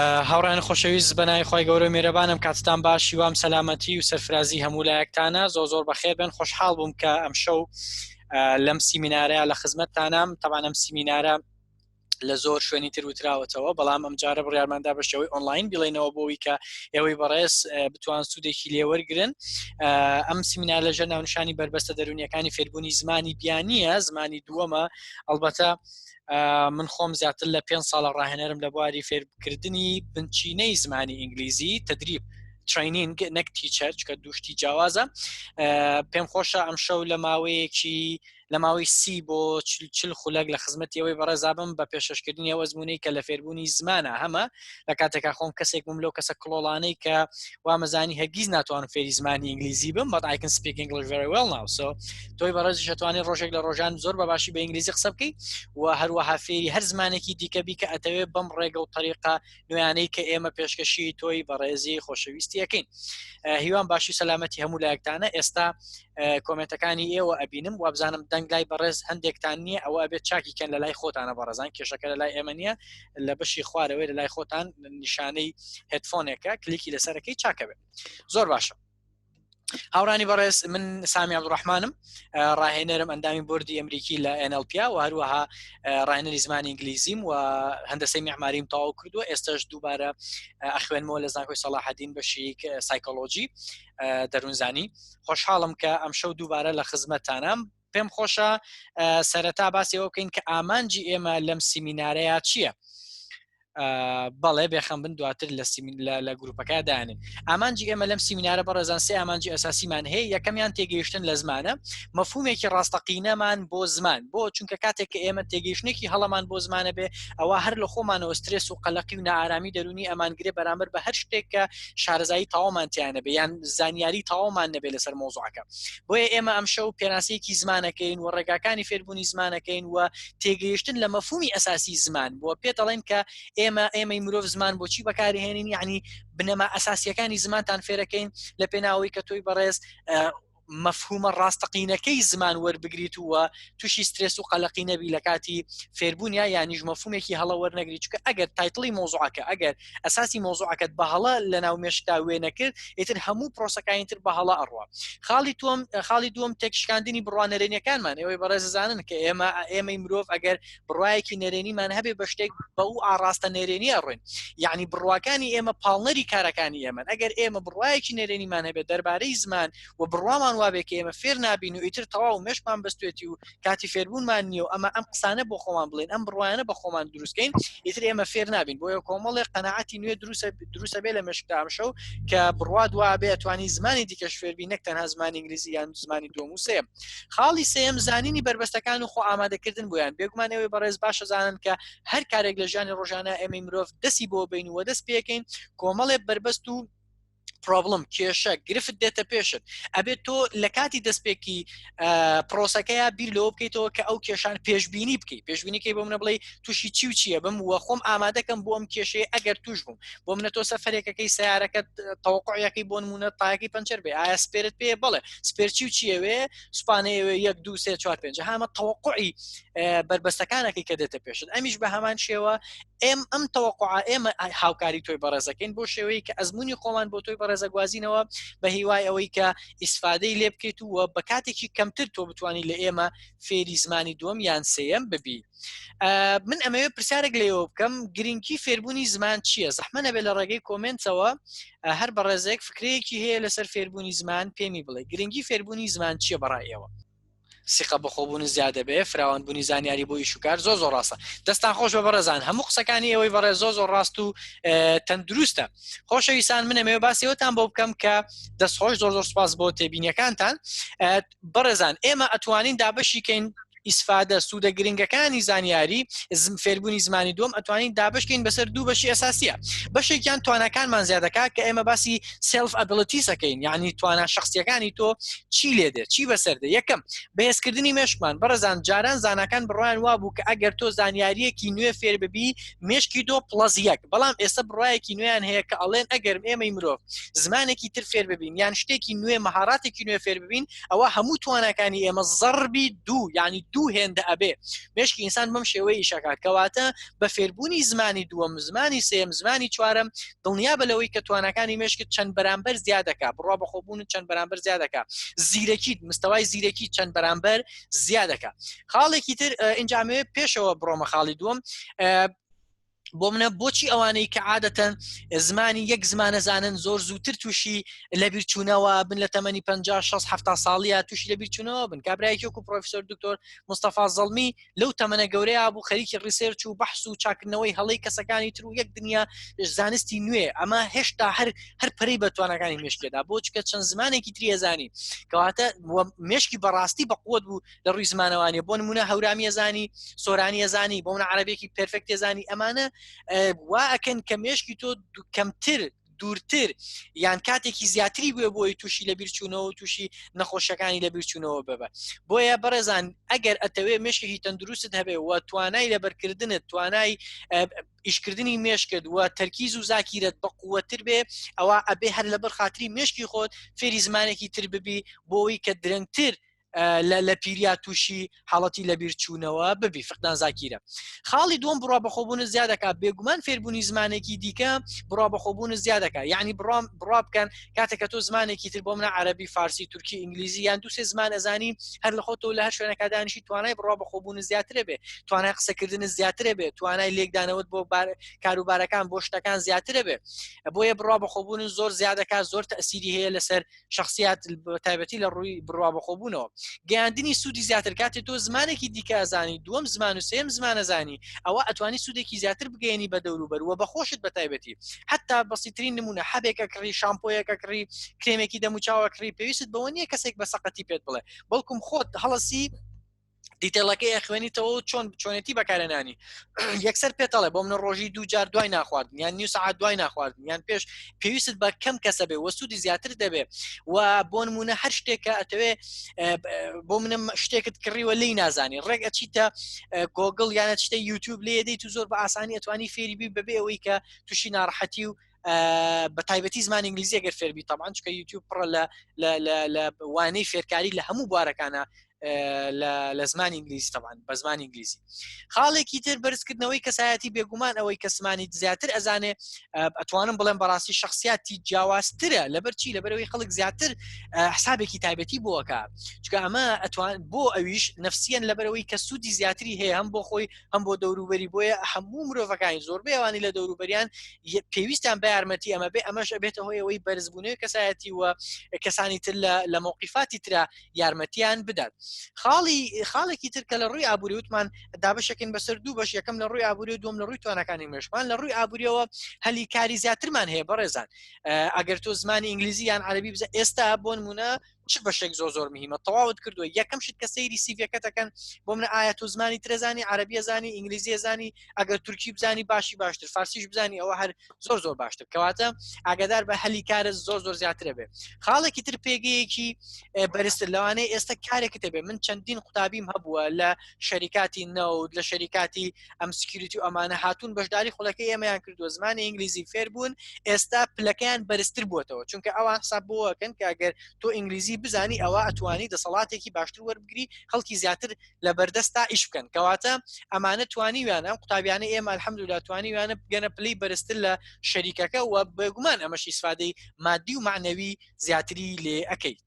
هاوڕێیانی خۆشەویست بەناوی خوای گەورە و مێرەبانم کاتتان باش هیوام سەلامەتی و سەرفرازی هەموو لایەکتانە زۆر زۆر بەخێر بێن خۆشحاڵ بووم کە ئەمشەو لەم سیمینارەیە لە خزمەتتانام تەبان ئەم سیمینارە لە زۆر شوێنی تر وتراوەتەوە بەڵام ئەم جارە بڕیارماندا بە شێوەی ئۆنلاین بڵێنەوە بۆی کە ئێوەی بەڕێز بتوان سوودێکی لێوەرگن ئەم سیمینار لەژێر ناونشانی بەربەستە دەرونیەکانی فێربوونی زمانی بیانیە زمانی دووەمە ئەلبەتە من خۆم زیاتر لە پێ ساڵە ڕاهێنەرم لە بواری فێرکردنی بنچینەی زمانی ئینگلیزی تدریب training نەک teacher چکە دوشتی جیاوازە پێم خۆشە ئەم شەو لە ماوەیەکی لە ماوەی سی بۆ چل خولەک لە خزمەتی ئەوەی بەڕێزابم بە پێشەشکردنی ئەو ئەزمونەی کە لە فێربوونی زمانە هەمە لە کاتێکا خۆم کەسێک بووم لەو کەسە کڵۆڵانەی کە وامەزانی هەرگیز ناتوانم فێری زمانی ئینگلیزی بم but I can speak English very well now so تۆی بەڕێزیش ئەتوانی ڕۆژێک لە ڕۆژان زۆر بە باشی بە ئینگلیزی قسە بکەی و هەروەها فێری هەر زمانێکی دیکە بی کە ئەتەوێ بەم ڕێگە و تەریقە نوێیانەی کە ئێمە پێشکەشی تۆی بەڕێزی خۆشەویستی ئەکەین هیوام باشی سەلامەتی هەموو لایەکتانە ئێستا کۆمنتەکانی ئێوە ئەبینم وابزانم دەنگ لای بەڕێز هەندێکتان نییە ئەوە ئەبێت چاکی کەن لە لای خۆتانە بەڕێزان کێشەکە لە لای ئێمە نییە لە بەشی خوارەوەی لە لای خۆتان نیشانەی headphone ێکە کلیکی لەسەرەکەی چاکە بێت زۆر باشە هاوڕانی بەڕێز من سامی عبدڕحمانم ڕاهێنەرم ئەندامی بردی ئەمریکی لە NLP و هەروەها ڕاهێنەری زمانی ئینگلیزیم و هەندەسەی معماریم تەواو کردووە ئێستاش دووبارە ئەخوێنمەوە لە زانکۆی سەڵاحەدین بەشی سایکۆلۆژی دەروونزانی خۆشحاڵم کە ئەمشەو دووبارە لە خزمەتتانام پێم خۆشە سەرەتا باسی ئەوە بکەین کە ئامانجی ئێمە لەم سیمینارەیە چییە؟ بەڵێ بێخەم بن دواتر لە سیمین لە گروپەکە دانن ئامانجی ئێمە لەم سیمینارە بەڕێزان سێ ئامانجی ئەساسیمان هەیە یەکەمیان تێگەیشتن لە زمانە مەفهومێکی ڕاستەقینەمان بۆ زمان بۆ چونکە کاتێک کە ئێمە تێگەیشتێکی هەڵەمان بۆ زمانە بێ ئەوە هەر لە خۆمانەوە سترێس و قەلەقی و نائارامی دەرونی ئەمانگرێ بەرامبەر بە هەر شتێک کە شارەزایی تەواومان تیانە بێ یان زانیاری تەواومان نەبێ لەسەر مۆزوعەکە بۆیە ئێمە ئەمشەو پێناسەیەکی زمانەکەین و ڕێگاکانی فێربوونی زمانەکەین و تێگەیشتن لە مەفهومی ئەساسی زمان بۆ پێ دەڵێن کە ئێمە ئێمەی مرۆڤ زمان بۆچی بەکارهێنین یعنی بنەما ئەساسیەکانی زمانتان فێرەکەین لە پێناوەی کە تۆی بەڕێز مەفهومە ڕاستەقینەکەی زمان وەربگریت و تووشی سترێس و قەلەقی نەبی لە کاتی فێربوونیا یانیش مەفهومێکی هەڵە وەرنەگری چونکە ئەگەر title ی مۆزوعەکە ئەگەر ئەساسی مۆزوعەکەت بە هەڵە لە ناو مێشکدا وێنە کرد ئیتر هەموو پرۆسەکانی تر بە هەڵە ئەڕوا خاڵی تۆم خاڵی دووەم تێکشکاندنی بڕوا نەرێنیەکانمان ئێوەی بەڕێززانن کە ئێمە ئێمەی مرۆڤ ئەگەر بڕواایەکی نەرێنیمان هەبێ بە شتێک بە و ئاڕاستە نەرێنی ئەڕۆین یعنی بڕواکانی ئێمە پاڵنەری کارەکانی ئێمە ئەگەر ئێمە بڕواایەکی نەرێنیمان هەبێت دەربارەی زمان و بڕوامان وابێ کە ئێمە فێر نابین و ئیتر تەواو مێشکمان بەستێتی و کاتی فێربوونمان نییە و ئەمە ئەم قسانە بۆ خۆمان بڵێن ئەم بڕوایانە بە خۆمان دروستکەین ئیتر ئێمە فێر نابین بۆیە کۆمەڵێک قەناعەتی نوێ دروستە دروستە بێ لە مێشکدا ئەمشەو کە بڕوا دوا بێ ئەتوانی زمانی دیکەش فێربی نەک تەنها زمانی ئینگلیزی یان زمانی دووەم و سێیەم خاڵی سێیەم زانینی بەربەستەکان و خۆ ئامادەکردن بۆیان بێگومان ئێوەی بەڕێز باشە زانن کە هەر کارێک لە ژیانی ڕۆژانە ئێمەی مرۆڤ دەستی بۆ بین و دەست پێکەین کۆمەڵێ بەربەست و problem کێشە گرفت دێتە پێشت ئەبێت تۆ لە کاتی دەستپێکی پرۆسەکەیە بیر لەوە بکەیتەوە کە ئەو کێشان پێشببینی بکەیت پێشببینیکەی بۆ منە بڵێ تووشی چی و چییە بم وە خۆم ئامادەکەم بۆ ئەم کێشەیە ئەگەر توش بووم بۆ منە تۆ سەفەرێکەکەی سیارەکە تەوەقعەکەی بۆ نمونە تایەکەی پەنچەر بێ ئایا spare ت پێ بڵێ spare چی و چیەوێ سوپانەیەوێ یەک دو سێ چوار پێنج هەمە تەوەقعی بربەستەکانەکەی کە دێتە پێشت ئەمیش بە هەمان شێوە ئێم ئەم تەوەقع ئێمە هاوکاری تۆی بەڕێزەکەین بۆ شێوەی کە ئەزمموی خۆمان بۆ تۆی بەڕێزە گوازینەوە بە هیوای ئەوەی کە ئیسفادەی لێ بکەیت و بە کاتێکی کەمتر تۆ بتانی لە ئێمە فێری زمانی دووەم یان سێیەم ببی من ئەمەوێ پرسیارێک لێەوە بکەم گرنگی فێربوونی زمان چییە؟ زەحمە نەبێت لە ڕێگەی comment ەوە هەر بەڕێزێک فکرەیەکی هەیە لەسەر فێربوونی زمان پێمی بڵێ گرنگی فێربوونی زمان چییە بەڕای ئێوە؟ سیقە بەخۆبوون زیادە بێ فراوانبوونی زانیاری بۆ ئیشوکار زۆر زۆر ڕاستە دەستان خۆش بە بەڕێزان هەموو قسەکانی ئێوەی بەڕێز زۆر زۆر ڕاست و تەندروستە خۆشەویستان منەمەوێ باسیەوەتان بۆ بکەم کە دەست خۆش زۆر زۆر سپاس بۆ تێبینیەکانتان بەڕێزان ئێمە ئەتوانین دابەشی کەین ئیسفادە سوودە گرنگەکانی زانیاری فێربوونی زمانی دووەم ئەتوانین دابشکەین بەسەر دوو بەشی ئەساسیە بەشێکیان تواناکانمان زیادەکە کە ئێمە باسی self abilities ەکەین یعنی توانا شخصیەکانی تۆ چی لێ دێت چی بەسەر دێ یەکەم بەهێزکردنی مێشکمان بەڕێزان جاران زاناکان بڕوایان وابوو کە ئەگەر تۆ زانیاریەکی نوێ فێر ببی مێشکی دۆ plus یەک بەڵام ئێستا بڕایەکی نوێیان هەیە کە ئەڵێن ئەگەر ئێمەی مرۆڤ زمانێکی تر فێر ببین یان شتێکی نوێ مەهاراتێکی نوێ فێر ببین ئەوە هەموو تواناکانی ئێمە زەڕبی دوو یعنی دوو هێندە ئەبێ مێشکی ئینسان بەم شێوەیە ئیشەکات کەواتە بە فێربوونی زمانی دووەم زمانی سێم زمانی چوارەم دڵنیا بە لەوەی کە تواناکانی مێشکت چەند بەرامبەر زیاد دەکا بڕوا بەخۆبوون چەند بەرامبەر زیاد دەکا زیرەکیت مستەوای زیرەکی چەند بەرامبەر زیاد دەکا خاڵێکی تر ئینجامێ پێشەوە بڕۆمە خاڵی دووەم بۆ منە بۆچی ئەوانەی کە عادەتەن زمانی یەک زمانەزانن زۆر زووتر تووشی لەبیرچوونەوە بن لە تەمەنی 50 60 70 ساڵیە تووشی لەبیرچوونەوە بن کابرایەکی وەکو پرۆفیسۆر دکتۆر مستەفا زەڵمی لەو تەمەنە گەورەیە بوو خەریکی research و بەحس و چاکردنەوەی هەڵەی کەسەکانی تر و یەک دنیا زانستی نوێ ئەمە هێشتا هەر هەر پەرەی بە تواناکانی مێشکێدا بۆ چکە چەند زمانێکی تریەزانی کەواتە مێشکی بەڕاستی بەقوت بوو لە ڕووی زمانەوانی بۆ نمونە هەورامیە زانی سۆرانیە زانی بۆ منە عربێکی perfect زانی ئەمانە وا ئەکەن کە مێشکی تۆ کەمتر دوورتر یان کاتێکی زیاتری بوێ بۆی تووشی لە بیرچوونەوە تووشی نەخۆشیەکانی لە بیرچوونەوە ببە بۆیە بەڕێزان ئەگەر ئەتەوێ مێشکێکی تەندروستت هەبێ و توانای لەبەرکردنت توانای ئیشکردنی مێشکت و تەرکیز و زاکیرەت بەقوەتر بێ ئەوە ئەبێ هەر لەبەر خاتری مێشکی خۆت فێری زمانێکی تر ببی بۆ ئەوەی کە درەنگتر لە پیریا تووشی حاڵەتی لەبیرچوونەوە ببی فقدان زاکیرە خاڵی دووەم بڕوا بەخۆبوون زیاد دەکات بێگومان فێربوونی زمانێکی دیکە بڕوا بەخۆبوون زیاد دەکات یعنی بڕام بڕوا بکەن کاتێک کە تۆ زمانێکی تر بۆ منە عەربی فارسی تورکی ئینگلیزی یان دوو سێ زمان ئەزانی هەر لە خۆتەوە لە هەر شوێنەکە دانیشی توانای بڕوا بەخۆبوون زیاترە بێ توانای قسەکردن زیاترە بێ توانای لێکدانەوەت بۆ کاروبارەکان بۆ شتەکان زیاترە بێ بۆیە بڕوا بەخۆبوون زۆر زیاد دەکات زۆر تەسیری هەیە لەسەر شخصیات تایبەتی لە ڕووی بڕوا بەخۆبوونەوە گەیاندنی سوودی زیاتر کاتێ تۆ زمانێکی دیکە ئەزانی دووەم زمان و سێم زمانەزانی ئەوە ئەتوانی سوودێکی زیاتر بگەێنی بە دەوروبەر و بەخۆشت بە تایبەتی حتا بەسیترین نمونە حەبێکە کڕی شامپۆیەکە کڕی کرێمێکی دەموچاوە کڕی پێویست بەوە نییە کەسێک بە سەقەتی پێت بڵێ بەڵکم خۆت هەڵەسی detail ەکەی ئەخوێنیتەوە و چۆن چۆنێتی بەکارێنانی یەکسەر پێتەڵێ بۆ منە ڕۆژی دوو جار دوای ناخواردن یان نیو سەعات دوای ناخواردن یان پێش پێویستت بە کەم کەسە بێ وە سوودی زیاتر دەبێ و بۆ نمونە هەر شتێکە ئەتەوێ بۆ منم شتێکت کڕیوە لی نازانی ڕێک ئەچیتە گۆگل یانە چتە یوتیوب لێ دەیت و زۆر بە ئاسانی ئەتوانی فێری بی بەبێ ئەوەی کە تووشی ناڕەحەتی و بە تایبەتی زمانی ئینگلیزی گەر فێربی تەبان چکە یوتیوب پڕە لە لە وانەی فێرکاری لە هەموو بوارەکانە لە زمانی ئینگلیزی تەبان بە زمانی ئینگلیزی خاڵێکی تر بەرزکردنەوەی کەسایەتی بێگومان ئەوەی کە زمانی زیاتر ئەزانێ ئەتوانم بڵێم بەڕاستی شخصیاتی جیاوازترە لەبەر چی لەبەرەوەی خەڵک زیاتر حسابێکی تایبەتی بۆکە چکە ئەمە ئەتوان بۆ ئەویش نفسیەن لەبەرەوەی کە سوودی زیاتری هەیە هەم بۆ خۆی هەم بۆ دەوروبەری بۆیە هەموو مرۆڤەکانی زۆربەی ئەوانی لە دەوروبەریان پێویستیان بە یارمەتی ئەمە بێ ئەمەش ئەبێتە هۆی ئەوەی بەرزبوونەوەی کەسایەتی و کەسانی تر لە مەوقیفاتی ترا یارمەتیان بدات خاڵی خاڵێکی تر کە لە ڕووی ئابووری وتمان دابشەکەین بەسەر دوو بەش یەکەم لە ڕووی ئابووری و دووەم لە ڕووی توانەکانی مێشمان لە ڕووی ئابووریەوە هەلی کاری زیاترمان هەیە بەڕێزان ئەگەر تۆ زمانی ئینگلیزی یان عەربی بزە ئێستا بۆ نمونە چ بەشێک زۆر زۆر مهمە تەواوت کردووە یەکەم شت کە سەیری CV ەکە دەکەن بۆ منە ئایا تۆ زمانی ترەزانی عربیە زانی ئینگلیزیە زانی ئەگەر تورکی بزانی باشی باشتر فارسیش بزانی ئەوە هەر زۆر زۆر باشتر کەواتە ئاگادار بە هەلی کارە زۆر زۆر زیاترە بێ خاڵێکی تر پێگەیەکی بەرزتر لەوانەیە ئێستا کارێکت هەبێ من چەندین قوتابیم هەبووە لە شەریکاتی نەوت لە شەریکاتی ئەم security و ئەمانە هاتوون بەشداری خولەکەی ئێمەیان کردووە زمانی ئینگلیزی فێر بوون ئێستا پلەکەیان بەرزتر بووەتەوە چونکە ئەوان حساب بۆکەن کە ئەگەر تۆ ئینگلیزی بزانی ئەوە ئەتوانی دەسەڵاتێکی باشتر وەربگری خەڵکی زیاتر لە بەردەستا ئیش بکەن کەواتە ئەمانە توانیویانە ئەم قوتابیانە ئێمە الحمدلله توانیویانە بگەنە پلەی بەرزتر لە شەریکەکە و بێگومان ئەمەش ئیسفادەی مادی و معنەوی زیاتری لێ ئەەکەیت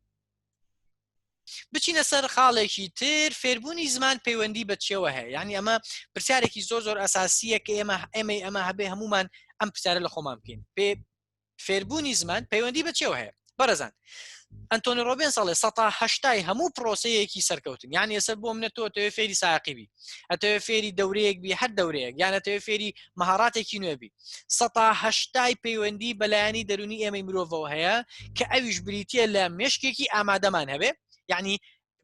بچینە سەر خاڵێکی تر فێربوونی زمان پەیوەندی بە چیەوە هەیە یعنی ئەمە پرسیارێکی زۆر زۆر ئەساسیە کە ئێمە ئێمەی ئەمە هەبێ هەمومان ئەم پرسیارە لە خۆمان بکەین پێ فێربوونی زمان پەیوەندی بە چیەوە هەیە بەڕێزان ئەنتۆنی ڕۆبێن ساڵێ سەتا هەشتای هەموو پرۆسەیەکی سەرکەوتن یان ێسەر بۆ منە تۆ تەوێ فێری ساقی بی ئەتەوێ فێری دەورەیەک بی هەر دەورەیەک یان ئەتەوێ فێری مەهاراتێکی نوێ بی سەتا هەشتای پەیوەندی بەلایەنی دەرونی ئێمەی مرۆڤەوە هەیە کە ئەویش بریتە لە مێشکێکی ئامادەمان هەبێ یعنی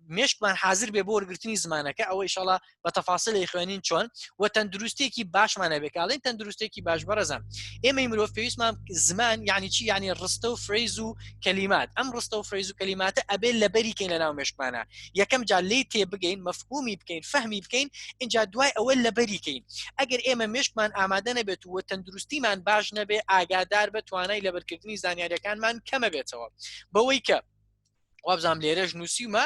مێشکمان حاضر بێ بۆ وەرگرتنی زمانەکە ئەوە ئیشەڵا بە تەفاسیلی خوێنین چۆن و تەندروستێکی باشمان هەبێ کاڵین تەندروستێکی باش بەڕێزان ئێمەی مرۆڤ پێویستمان زمان یعنی چی یعنی ڕستە و phrase و کەلیمات ئەم ڕستە و phrase و کەلیماتە ئەبێ لەبەری کەین لە ناو مێشکمانە یەکەم جار لێی تێبگەین مەفهومی بکەین فەهمی بکەین اینجا دوای ئەوە لەبەری کەین ئەگەر ئێمە مێشکمان ئامادە نەبێت و تەندروستیمان باش نەبێ ئاگادار بە توانای لەبەرکردنی زانیاریەکانمان کەمە بێتەوە بەوەی کە وابزانام لێرەش نووسیومە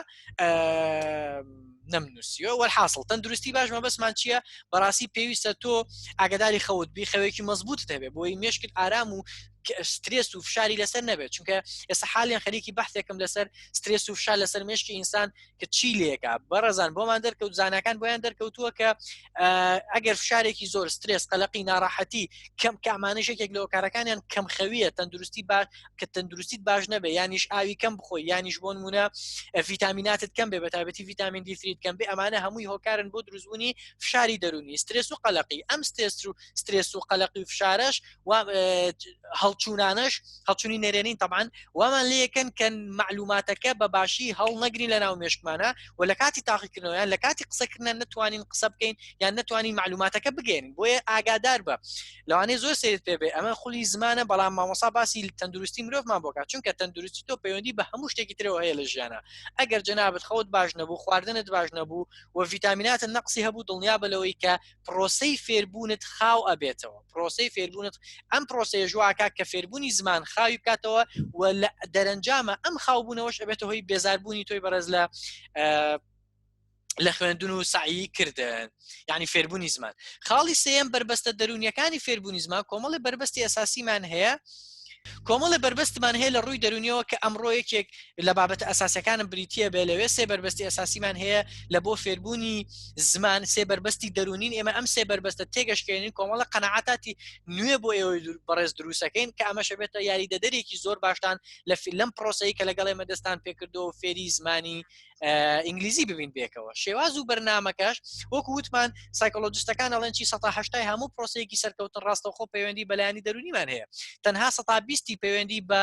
نەمنووسیوە. وەلحاسڵ تەندروستی باش مەبەستمان چییە؟ بەڕاستی پێویستە تۆ ئاگاداری خەوت بی، خەوێکی مەزبوتت هەبێ بۆی مێشکت ئارام و سترێس و فشاری لەسەر نەبێت، چونکە ئێستا حالیان خەریکی بەحثێکم لەسەر سترێس و فشار لەسەر مێشکی ئینسان کە چی لێکا. بەڕێزان بۆمان دەرکەوت، زاناکان بۆیان دەرکەوتووە کە ئەگەر فشارێکی زۆر، سترێس، قەلەقی، ناڕەحەتی کەم، کە ئەمانەش یەکێک لە هۆکارەکانیان کەمخەویە، تەندروستی باش کە تەندروستیت باش نەبێ، یانیش ئاوی کەم بخۆی، یانیش بۆ نمونە ڤیتامیناتت کەم بێ، بە تایبەتی ڤیتامین دی تریت کەم بێ، ئەمانە هەمووی هۆکارن بۆ دروستبوونی فشاری دەروونی، سترێس و قەلەقی. ئەم سترێس و سترێس و قەلەقی و فشارەش و هەڵچوونانەش هەڵچوونی نەرێنین تەبعەن وامان لێکەن کە معلوماتەکە بە باشی هەڵ نەگرین لە ناو مێشکمانە و لە کاتی تاقیکردنەوە یان لە کاتی قسەکردن نتوانین قسە بکەین یان نتوانین معلوماتەکە بگەین. بۆیە ئاگادار بە، لەوانەیە زۆر سەیرت پێ بێ ئەمە خولی زمانە، بەڵام مامۆسا باسی تەندروستی مرۆڤمان بۆکات، چونکە تەندروستی تۆ پەیوەندی بە هەموو شتێکی ترەوە هەیە لە ژیانە. ئەگەر جەنابت خەوت باش نەبوو، خواردنت باش نەبوو و ڤیتامیناتت نەقسی هەبوو، دڵنیابە لەوەی کە پرۆسەی فێربوونت خاو ئەبێتەوە. پرۆسەی فێربوونت ئەم پرۆسەیە ژواکە کە فێربوونی زمان خاوی بکاتەوە و لە دەرەنجامە ئەم خاوبوونەوەش ئەبێتە هۆی بێزاربوونی تۆی بەڕێز لە لە خوێندن و سعی کردن، یعنی فێربوونی زمان. خاڵی سێیەم بەربەستە دەروونیەکانی فێربوونی زمان. کۆمەڵی بەربەستی ئەساسیمان هەیە، کۆمەڵی بەربەستمان هەیە لە ڕووی دەرونیەوە کە ئەمڕۆ یەکێک لە بابەتە ئەساسەکانم بریتە بێ لەوێ. سێ بەربەستی ئەساسیمان هەیە لە بۆ فێربوونی زمان، سێ بەربەستی دەرونین. ئێمە ئەم سێ بەربەستە تێگەشکێنین، کۆمەڵە قەناعەتاتی نوێ بۆ ئێوەی بەڕێز دروستەکەین کە ئەمەشە بێتە یاریدەدەرێکی زۆر باشتان لە لەم پرۆسەی کە لەگەڵ ئێمە دەستان پێکردەوە و فێری زمانی ئینگلیزی ببین بێکەوە. شێواز و بەرنامەکەش وەکو وتمان سایکۆلۆجستەکان ئەڵێن چی 180 هەموو پرۆسەیەکی سەرکەوتن ڕاستەوخۆ پەیوەندی بەلایانی دەرونیمان هەیە، تەنها 120 پەیوەندی بە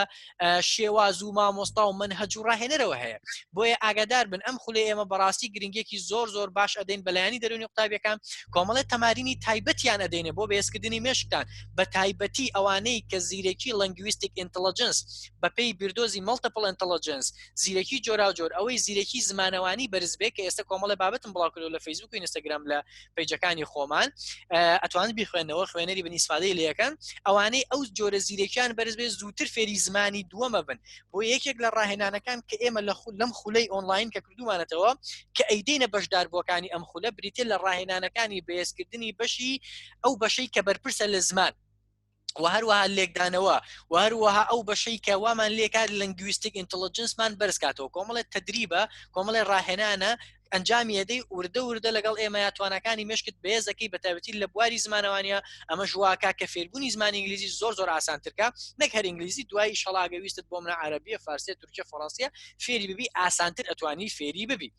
شێواز و مامۆستا و منهەج و ڕاهێنەرەوە هەیە. بۆیە ئاگادار بن ئەم خولەی ئێمە بەڕاستی گرنگێکی زۆر زۆر باش ئەدەین بەلایانی دەرونی قوتابیەکان، کۆمەڵێ تەمارینی تایبەتیان ئەدەینێ بۆ بەهێزکردنی مێشکتان، بە تایبەتی ئەوانەی کە زیرەکی linguistic intelligence بەپێی بیردۆزی multiple intelligence، زیرەکی جۆراوجۆر، ئەوەی زیرەکی زمانەوانی بەرز بێ، کە ئێستا کۆمەڵی بابەتم بڵاو کردو لە فەیسبوک و ئینستاگرام لە پەیجەکانی خۆمان ئەتوانن بیخوێنەوە، خوێنەری بن ئیسفادەی لێکەن. ئەوانەی ئەو جۆرە زیرەکیان بەرز بێ زووتر فێری زمانی دووەمە بن. بۆ یەکێک لە ڕاهێنانەکان کە ئێمە لە لەم خولەی ئۆنلاین کە کردومانەتەوە کە ئەیدەینە بەشداربووەکانی ئەم خولە، بریتە لە ڕاهێنانەکانی بەهێزکردنی بەشی ئەو بەشەی کە بەرپرسە لە زمان و هەروەها لێکدانەوە و هەروەها ئەو بەشەی کە وامان لێکات linguistic intelligence مان بەرزکاتەوە. کۆمەڵێ تەدریبە، کۆمەڵێ ڕاهێنانە ئەنجامی ئەدەی وردە وردە لەگەڵ ئێمە تواناکانی مێشکت بەهێزەکەی بە تایبەتی لە بواری زمانەوانیە. ئەمەش واکا کە فێربوونی زمانی ئینگلیزی زۆر زۆر ئاسانترکە، نەک هەر ئینگلیزی، دوای ئیشەڵا ئەگەر ویستت بۆ منە عەرەبیە، فارسیە، تورکیە، فەڕەنسیە فێری ببی ئاسانتر ئەتوانی فێری ببی.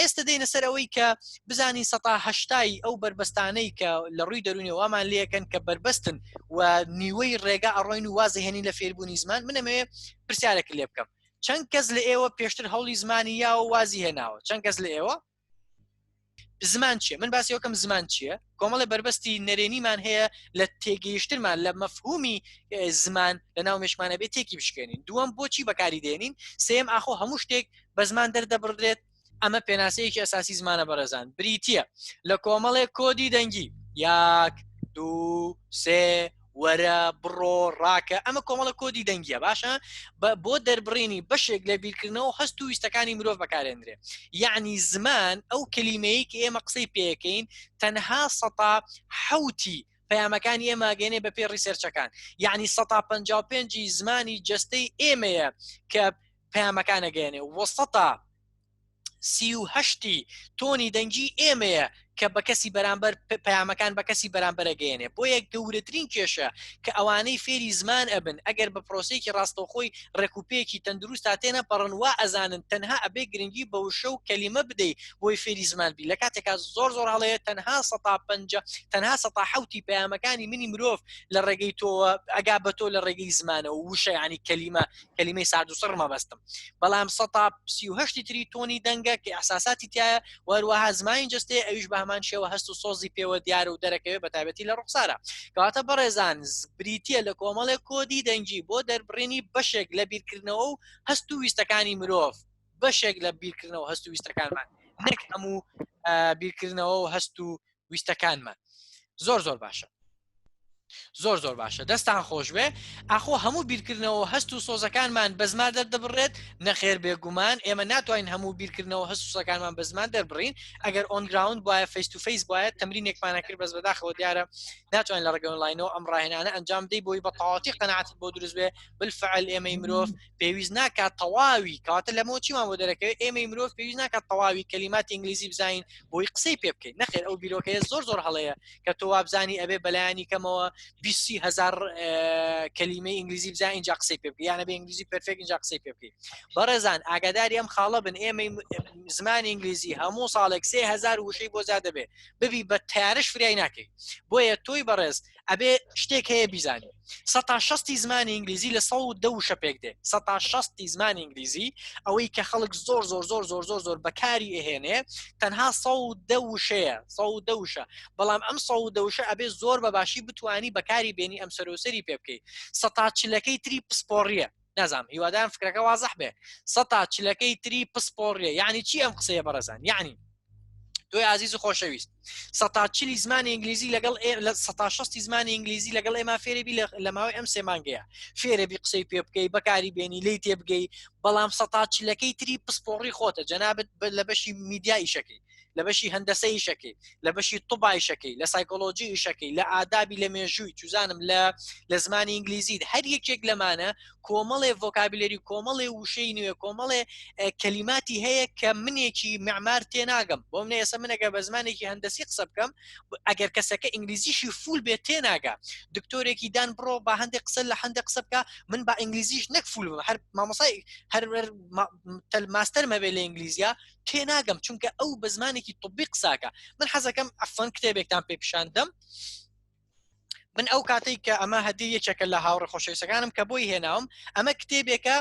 ئێستا دێنە سەر ئەوەی کە بزانین سەتا هەشتای ئەو بەربەستانەی کە لە ڕووی دەروونی وامان لێکەن کە بەربەستن و نیوەی ڕێگا ئەڕۆین و وازهێنین لە فێربوونی زمان. من ئەمەوێ پرسیارێک لێ بکەم، چەند کەس لە ئێوە پێشتر هەوڵی زمانی یاوە وازی هێناوە؟ چەند کەس لە ئێوە؟ زمان چییە؟ من باسی وەکەم زمان چییە؟ کۆمەڵی بەربەستی نەرێنیمان هەیە لە تێگەیشتنمان لە مەفهومی زمان لە ناو مێشمانە بێت تێکی بشکێنین. دووەم بۆچی بەکاری دێنین؟ سێم ئاخۆ هەموو شتێک بە زمان دەردەبڕدرێت؟ ئەمە پێناسەیەکی ئەساسی زمانە بەڕێزان، بریتە لە کۆمەڵێک کۆدی دەنگی، یاک دوو سێ وەرە بڕۆ ڕاکە، ئەمە کۆمەڵە کۆدی دەنگیە باشە بۆ دەربڕینی بەشێک لە بیرکردنەوە هەست و ویستەکانی مرۆڤ بەکارێنرێ. یعنی زمان ئەو کللیمەیە کە ئێمە قسەی پێەکەین تەنها سەتا حوتی پەیامەکانی ئێمە گەێنێ بە پێ research ەکان، یعنی سەتا 55 زمانی جەستەی ئێمەیە کە پەیامەکان ئەگەیەنێ وە 38% تۆنی دەنگی ئێمەیە کە بە کەسی بەرامبەر پەیامەکان بە کەسی بەرامبەرەگەیەنێ. بۆیە گەورەترین کێشە کە ئەوانەی فێری زمان ئەبن ئەگەر بە پرۆسەیەکی ڕاستەوخۆی ڕێکوپێکی تەندروست تا تێنەپەڕن وا ئەزانن تەنها ئەبێ گرنگی بە وشە و کەلیمە بدەی بۆی فێری زمان بی، لە کاتێکا زۆر زۆر هەڵەیە. تەنها سەتا پەنجا تەنها سەتا حەوتی پەیامەکانی منی مرۆڤ لە ڕێگەی تۆوە ئەگا بە تۆ لە ڕێگەی زمانەوە وشە، یعنی کەلیمە، کەلیمەی سارد و سڕ مەبەستم، بەڵام سەتا 38 تری تۆنی دەنگە کە ئەساساتی تایە و هەروەها زمانی جەستەیە، ئەویش بە هەمان شێوە هەست و سۆزی پێوە دیارە و دەرەکەوێت بە تایبەتی لە ڕوخسارە. کەواتە بەڕێزان بریتیە لە کۆمەڵێک کۆدی دەنگی بۆ دەربڕینی بەشێک لە بیرکردنەوە و هەست و ویستەکانی مرۆڤ، بەشێک لە بیرکردنەوە هەست و ویستەکانمان، نەک هەموو بیرکردنەوە و هەست و ویستەکانمان. زۆر زۆر باشە. زۆر زۆر باشە دەستان خۆشبێ ئاخۆ هەموو بیرکردنەوە هەست و سۆزەکانمان بە زمان دەردەبڕێت نەخێر بێگومان ئێمە ناتوانین هەموو بیرکردنەوە هەست و سۆزەکانمان بە زمان دەربڕین ئەگەر on ground وایە face to face وایە تەمرینێکمانە کرد بەس بەداخەوە دیارە ناتوانین لە ڕێگە ئۆنلاینەوە ئەم ڕاهێنانە ئەنجام بدەی بۆی بە تەواوەتی قەناعەتت بۆ دروست بێ بالفعل ئێمەی مرۆڤ پێویست ناکات تەواوی کەواتە لەمەوە چیمان بۆ دەرەکەوێت ئێمەی مرۆڤ پێویست ناکات تەواوی کەلیماتی ئینگلیزی بزانین بۆی قسەی پێ بکەین نەخێر ئەو بیرۆکەیە زۆر زۆر هەڵەیە کە تۆ وابزانی ئەبێ بەلایانی کەمەوە 20 هزار کەلیمەی ئینگلیزی بزان اینجا قسەی پێ بکەی یانە بە ئینگلیزی perfect اینجا قسەی پێ بکەی بەڕێزان ئاگاداری ئەم خاڵە بن ئێمەی زمانی ئینگلیزی هەموو ساڵێک 3000 وشەی بۆ زیاد دەبێ ببی بە تارش فریای ناکەی بۆیە تۆی بەڕێز ئەبێ شتێک هەیە بیزانی سەتا شەستی زمانی ئینگلیزی لە 110 وشە پێک دێ سەتا شەستی زمانی ئینگلیزی ئەوەی کە خەڵک زۆر زۆر زۆر زۆر زۆر زۆر بەکاری ئەهێنێ تەنها 110 وشەیە 110 وشە بەڵام ئەم 110 وشە ئەبێ زۆر بە باشی بتانی بەکاری بێنی ئەم سەرۆسەری پێ بکەی سەتا چلەکەی تری پسپۆڕیە نازانم هیوادارم فکرەکە وازح بێ سەتا چلەکەی تری پسپۆڕیە یعنی چی ئەم قسەیە بەڕێزان یعنی تۆی ئازیز و خۆشەویست سەتا چلی زمانی ئینگلیزی لەگەڵ لە سەتا شەستی زمانی ئینگلیزی لەگەڵ ئێمە فێرەبی لە ماوەی ئەم سێمانگەیە فێرەبی قسەی پێ بکەی بەکاری بێنی لی تێبگەی بەڵام سەتا چلەکەی تری پسپۆڕی خۆتە جەنابت لە بەشی میدیا ئیشەکەی لە بەشی هەندەسە ئیشەکەی لە بەشی طبا ئیشەکەی لە سایکۆلۆژی ئیشەکەی لە ئادابی لە مێژووی چوزانم لە لە زمانی ئینگلیزی هەر یەکێک لەمانە کۆمەڵێ vocabulary کۆمەڵێ وشەی نوێ کۆمەڵێ کەلیماتی هەیە کە منێکی معمار تێناگەم بۆ منە ئێستا من ئەگەر بە زمانێکی هەندەسی قسە بکەم ئەگەر کەسەکە ئینگلیزیشی full بێت تێناگا دکتۆرێکی دان بڕۆ با هەندێک قسە لە هەندێک قسە بکە من با ئینگلیزیش نەک full بم هەر مامۆسای هەر ماستەرم هەبێ لە ئینگلیزیا تێناگەم چونکە ئەو بە زمانێکی طبی قساکە من حەزەکەم ئەفەن کتێبێکتان پێ پیشاندەم من ئەو کاتێک کە ئەمە هەدی یەکێکە لە هاوڕێ خۆشەویستەکانم کە بۆی هێناوم ئەمە کتێبێکە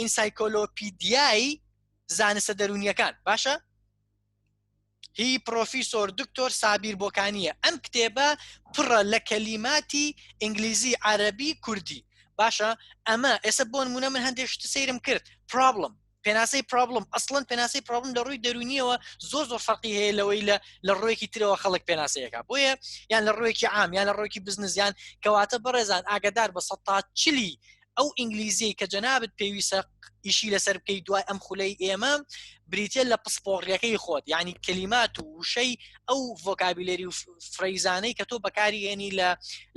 ئینسایکۆلۆپیدیای زانستە دەرونیەکان باشە هی پرۆفیسۆر دکتۆر سابیر بۆکانیە ئەم کتێبە پڕە لە کەلیماتی ئینگلیزی عەربی کوردی باشە ئەمە ئێستا بۆ نمونە من هەندێک شت سەیرم کرد problem پێناسەی problem ئەسڵەن پێناسەی problem لە ڕووی دەرونیەوە زۆر زۆر فەرقی هەیە لەوەی لە لە ڕوویەکی ترەوە خەڵک پێناسەیەەکە بۆیە یان لە ڕوویەکی عام یان لە ڕوویەکی بزنزیان کەواتە بەڕێزان ئاگدار بە سەتا چلی ئەو ئینگلیزیەی کە جەنابت پێویستە ئیشی لەسەر بکەی دوای ئەم خولەی ئێمە بریتە لە پسپۆڕیەکەی خۆت یعنی کەلیمات و وشەی ئەو vocabulary و phrase انەی کە تۆ بەکاری هێنی لە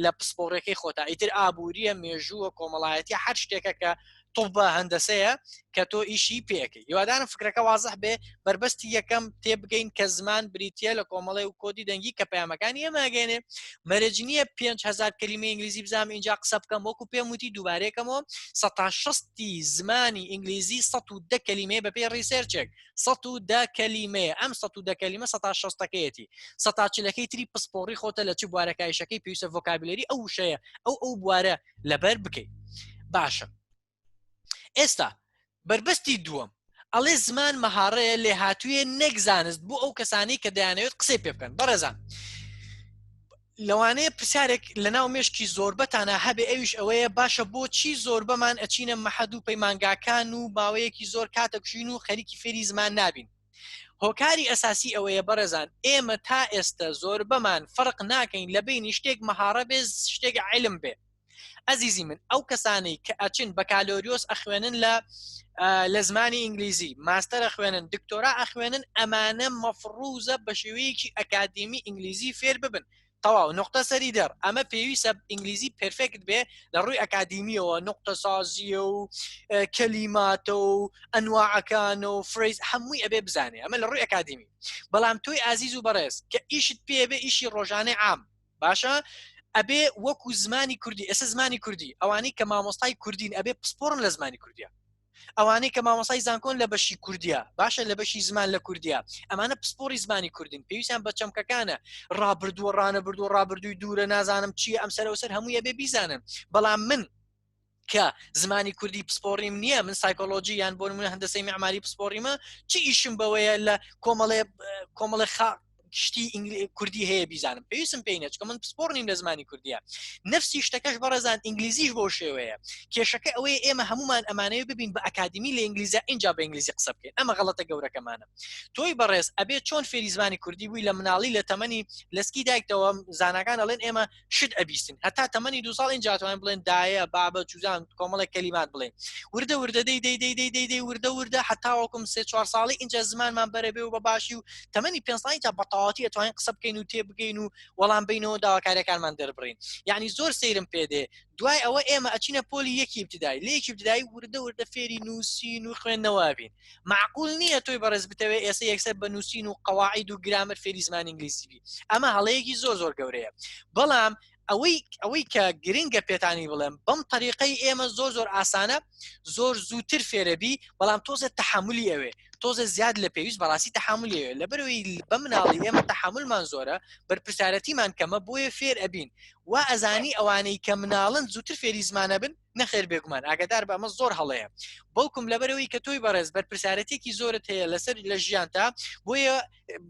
لە پسپۆڕەکەی خۆتا ئیتر ئابووریە مێژووە کۆمەڵایەتی هەر شتێکە کە طوبە هەندەسەیە کە تۆ ئیشی پێەکەی هیوادارم فکرەکە وازح بێ بەربەستی یەکەم تێبگەین کە زمان بریتە لە کۆمەڵی و کۆدی دەنگی کە پەیامەکانی ئێمەگەێنێ مەرج نییە 5000 کەلیمە ئینگلیزی بزانم اینجا قسە بکەم وەکو پێم وتی دووبارەکەمەوە سەتا شەستی زمانی ئینگلیزی 110 کەلیمەیە بەپێی research ێک 110 کەلیمەیە ئەم 110 کەلیمە سەتا شەستەکەیەتی سەتا چلەکەی تری پسپۆڕی خۆتە لە چ بوارەکایشەکەی پێویستە vocabulary ئەو وشەیە ئەو ئەو بوارە لەبەر بکەیت باشە ئێستا بەربەستی دووەم ئەڵێ زمان مەهارەیە لێهاتوویە نەک زانست بۆ ئەو کەسانی کە دەیانەوێت قسەی پێ بکەن بەڕێزان لەوانەیە پرسیارێک لە ناو مێشکی زۆربەتانە هەبێ ئەویش ئەوەیە باشە بۆچی زۆربەمان ئەچینە مەحەد و پەیمانگاکان و ماوەیەکی زۆر کاتەکوژین و خەریکی فێری زمان نابین هۆکاری ئەساسی ئەوەیە بەڕێزان ئێمە تا ئێستا زۆربەمان فەرق ناکەین لە بینی شتێک مەهارە بێ شتێک علم بێ ئەزیزی من ئەو کەسانەی کە ئەچن بەکالۆریۆس ئەخوێنن لە لە زمانی ئینگلیزی ماستەر ئەخوێنن دکتۆرا ئەخوێنن ئەمانە مەفروزە بە شێوەیەکی ئەکادیمی ئینگلیزی فێر ببن تەواو نقطە سەری دەر ئەمە پێویستە ئینگلیزی perfect بێ لە ڕووی ئەکادیمیەوە نقطە سازیە و کەلیماتە و ئەنواعەکان و phrase هەمووی ئەبێ بزانێ ئەمە لە ڕووی ئەکادیمی بەڵام تۆی ئازیز و بەڕێز کە ئیشت پێ بێ ئیشی ڕۆژانەی عام باشە ئەبێ وەکو زمانی کوردی ئێستا زمانی کوردی ئەوانەی کە مامۆستای کوردین ئەبێ پسپۆڕن لە زمانی کوردیا ئەوانەی کە مامۆسای زانکۆن لە بەشی کوردیا باشە لە بەشی زمان لە کوردیا ئەمانە پسپۆری زمانی کوردین پێویستیان بە چەمکەکانە ڕابردووە ڕانەبردووە ڕابردووی دوورە نازانم چییە ئەم سەر سەر هەمووی ئەبێ بیزانن بەڵام من کە زمانی کوردی پسپۆڕیم نییە من سایکۆلۆژی یان بۆ نمونە هەندەسەی معماری پسپۆڕیمە چی ئیشم بەوەیە لە کۆمەڵێ کۆمەڵێ خا. شتی کوردی هەیە بیزانم پێویستم پێی نیە چونکە من پسپۆڕ نیم لە زمانی کوردیە نفسی شتەکەش بەڕێزان ئینگلیزیش بەو شێوەیە کێشەکە ئەوەیە ئێمە هەمومان ئەمانەوە ببین بە ئەکادمی لە ئینگلیزە اینجا بە ئینگلیزی قسە بکەین ئەمە غەڵەتە گەورەکەمانە تۆی بەڕێز ئەبێ چۆن فێری زمانی کوردی بووی لە مناڵی لە تەمەنی لەسکی دایکتەوە زاناکان ئەڵێن ئێمە شت ئەبیستن هەتا تەمەنی دو ساڵ اینجا توانین بڵێن دایە بابە چوزان کۆمەڵێک کەلیمات بڵێن وردە وردە دەی دەی دەی دەی دەی دەی وردە وردە هەتاوەکم سێ چوار ساڵی اینجا زمانمان بەرە بێ و بە باشی و تەمەنی پێ ساڵی تا بەتەواتی ئەتوانین قسە بکەین و تێ بگەین و وەڵام بینەوە داواکاریەکانمان دەربڕین یعنی زۆر سەیرم پێ دێ دوای ئەوە ئێمە ئەچینە پۆلی یەکی ابتدایی لە یەکی ابتدایی وردە وردە فێری نووسین و خوێندنەوە بین معقول نییە تۆی بەڕێز بتەوێت ئێستا یەکسەر بە نووسین و قەواعید و گرامر فێری زمانی ئینگلیزی بی ئەمە هەڵەیەکی زۆر زۆر گەورەیە بەڵام ئەوەی ئەوەی کە گرنگە پێتانی بڵێم بەم طریقەی ئێمە زۆر زۆر ئاسانە زۆر زووتر فێرەبی بەڵام تۆزە تەحملی ئەوێ تۆزە زیاد لە پێویست بەڕاستی تەحملی ئەوێ لەبەرەوەی بە مناڵی ئێمە تەحملمان زۆرە بەرپرسیارەتیمان کەمە بۆیە فێر ئەبین وا ئەزانی ئەوانەی کە مناڵن زووتر فێری زمانە بن نەخێر بێگومان ئاگادار بە ئەمە زۆر هەڵەیە بەڵکم لەبەرەوەی کە تۆی بەڕێز بەرپرسیارەتێکی زۆرت هەیە لەسەر لە ژیانتا بۆیە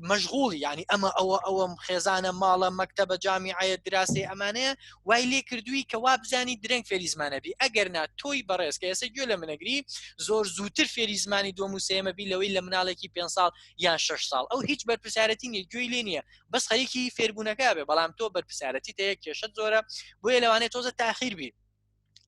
مەشغوڵی ینی ئەمە ئەوە ئەوەم خێزانە ماڵە مەکتەبە جامیعەیە دراسی ئەمانەیە وای لێ کردووی کە وا بزانی درەنگ فێری زمانە بی ئەگەر نا تۆی بەڕێز کە ئێستا گوێ لە منەگری زۆر زووتر فێری زمانی دووەم و سێمە بی لەوەی لە مناڵێکی پێ ساڵ یان 6 ساڵ ئەو هیچ بەرپرسیارەتی نیە گوێی لێ نییە بەس خەریکی فێربوونەکە بێ بەڵام تۆ بەرپرسیارەتی تەیە کێشت زۆرە بۆیە لەوانەیە تۆزە تاخیر بی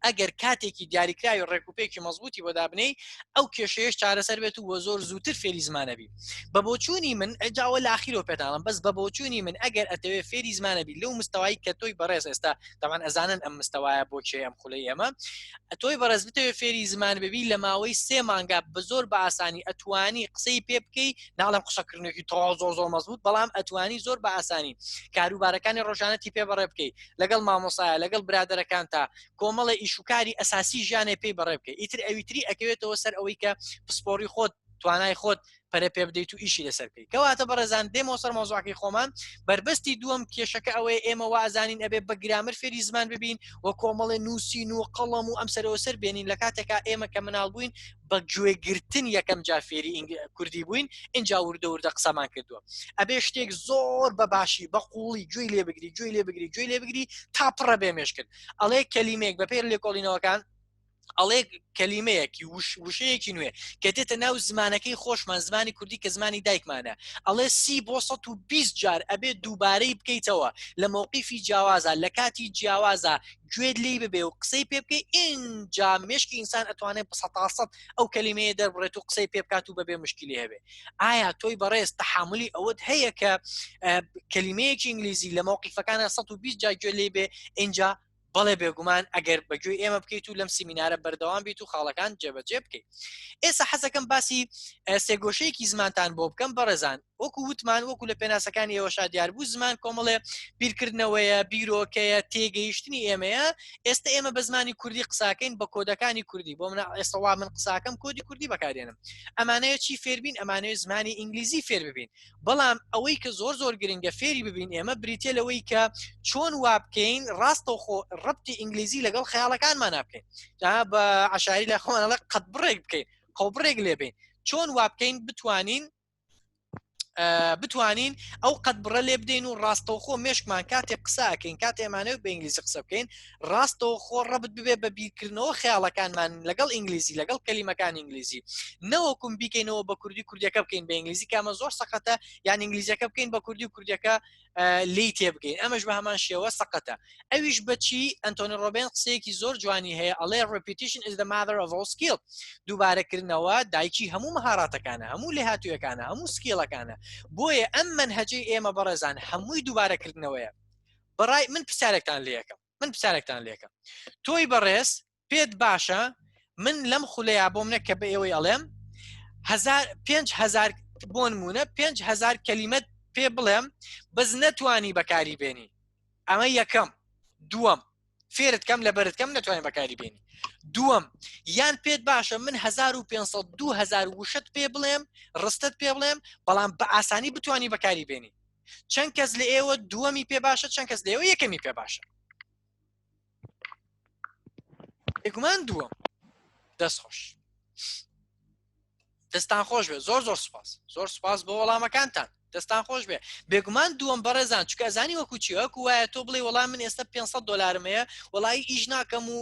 ئەگەر کاتێکی دیاریکراوی ڕێکوپێکی مەزبوطی بۆ دابنەی ئەو کێشەیەش چارەسەر بێت و وە زۆر زووتر فێری زمانە بی بە بۆچوونی من ئەجاوە لاخیرۆ پێتاڵم بەس بە بۆچوونی من ئەگەر ئەتەوێ فێری زمانە بی لەو مستەوای کە تۆی بەڕێز ئێستا تەمان ئەزانن ئەم مستەوایە بۆ کێ ئەم خولەی ئێمە تۆی بەڕێز بتەوێ فێری زمان ببی لە ماوەی سێ مانگا بە زۆر بە ئاسانی ئەتوانی قسەی پێ بکەی ناڵم قسەکردنێکی تەواو زۆر زۆر مەزبوط بەڵام ئەتوانی زۆر بە ئاسانی کاروبارەکانی ڕۆژانەتی پێ بەڕێ بکەی لەگەڵ مامۆسایە لەگەڵ برادەرەکانتا کۆمەڵە ئیشوکاری ئەساسی ژیانێ پێی بەڕێ بکەی ئیتر ئەویتری ئەکەوێتەوە سەر ئەوەی کە پسپۆڕی خۆت توانای خۆت پەرە پێ بدەیت و ئیشی لەسەر بکەیت کەواتە بەڕێزان دێمەوە سەر مەوزوعەکەی خۆمان بەربەستی دووەم کێشەکە ئەوەیە ئێمە وازانین ئەبێ بە گرامر فێری زمان ببین و کۆمەڵێ نووسین و قەڵەم و ئەم سەرەوە سەر بێنین لە کاتێکا ئێمە کە مناڵ بووین بە گوێگرتن یەکەم جار فێری کوردی بووین اینجا وردە وردە قسەمان کردووە ئەبێ شتێک زۆر بە باشی بە قوڵی گوێی لێ بگری گوێی لێ بگری گوێی لێ بگری تا پڕە بێ مێشکت ئەڵێ کەلیمێک بە پێی لێکۆڵینەوەکان ئەڵێ کەلیمەیەکی وشەیەکی نوێ کە دێتە ناو زمانەکەی خۆشمان زمانی کوردی کە زمانی دایکمانە ئەڵێ سی بۆ 120 جار ئەبێ دووبارەی بکەیتەوە لە مەوقیفی جیاوازە لە کاتی جیاوازە گوێت لی ببێ و قسەی پێ بکەی ئینجا مێشکی ئینسان ئەتوانێت بە سەتاسەد ئەو کەلیمەیە دەربڕێت و قسەی پێ بکات و بەبێ مشکلی هەبێ ئایا تۆی بەڕێز تەحاملی ئەوەت هەیە کە کەلیمەیەکی ئینگلیزی لە مەوقیفەکانە 120 جا گوێ لێ بێ ئینجا بەڵێ بێگومان ئەگەر بەگوێی ئێمە بکەیت و لەم سیمینارە بەردەوام بیت و خاڵەکان جێبەجێ بکەیت ئێستا حەزەکەم باسی سێگۆشەیەکی زمانتان بۆ بکەم بەڕێزان وەکو وتمان وەکو لە پێناسەکانی ئێوەشا دیار بوو زمان کۆمەڵێ بیرکردنەوەیە بیرۆکەیە تێگەیشتنی ئێمەیە ئێستا ئێمە بە زمانی کوردی قساکەین بە کۆدەکانی کوردی بۆ منە ئێستا وا من قساکەم کۆدی کوردی بەکارێنم ئەمانەیە چی فێربین ئەمانەیە زمانی ئینگلیزی فێر ببین بەڵام ئەوەی کە زۆر زۆر گرنگە فێری ببین ئێمە بریتە لەوەی کە چۆن وا بکەین ڕاستەوخۆ ڕەبتی ئینگلیزی لەگەڵ خەیاڵەکانمان بکەین جا بە عشاری لە خۆمان قەت بڕێک بکەین قەوبڕێک لێبین چۆن وا بکەین بتوانین بتوانین ئەو قەت بڕە لێ بدەین و ڕاستەوخۆ مێشکمان کاتێک قساکەین کاتێ ئەمانەوە بە ئینگلیزی قسە بکەین ڕاستەوخۆ ڕەبت ببێ بە بیرکردنەوە خەیاڵەکانمان لەگەڵ ئینگلیزی لەگەڵ کەلیمەکان ئینگلیزی نەوەکم بیکەینەوە بە کوردی کوردیەکە بکەین بە ئینگلیزی کامە زۆر سەقەتە یان ئینگلیزیەکە بکەین بە کوردی و کوردیەکە لی تێبگەین ئەمەش بە هەمان شێوە سەقەتە ئەویش بەچی ئەنتۆنی ڕۆبێن قسەیەکی زۆر جوانی هەیە ئەڵێ repetition is the mother of all skill دووبارەکردنەوە دایکی هەموو مەهاراتەکانە هەموو لێهاتوویەکانە هەموو skill ەکانە بۆیە ئەم مەنهەجەی ئێمە بەڕێزان هەمووی دووبارەکردنەوەیە بەڕای من پرسیارێکتان لێەکەم من پرسیارێکتان لێکەم تۆی بەڕێز پێت باشە من لەم خولەیە بۆ منە کە بە ئێوەی ئەڵێم هزار 5هزار بۆ نمونە 5هزار کەلیمەت پێ بڵێم بەس نەتوانی بەکاری بێنی ئەمە یەکەم دووەم فێرت کەم لە بەرت کەم نەتوانین بەکاری بێنی دووەم یان پێت باشە من 1500 2000 وشت پێ بڵێم ڕستت پێ بڵێم بەڵام بە ئاسانی بتانی بەکاری بێنی چەند کەس لە ئێوە دووەمی پێ باشە چەند کەس لە ئێوە یەکەمی پێ باشە بێگومان دووەم دەست خۆش دەستان خۆش بێت زۆر زۆر سپاس زۆر سپاس بۆ وەڵامەکانتان. دەستان خۆش بێ بێگومان دووەم بەڕێزان چکە ئەزانی وەکو چی وەکو وایە تۆ بڵێ وەڵام من ئێستا 500 دلارم هەیە وەڵی ئیش ناکەم و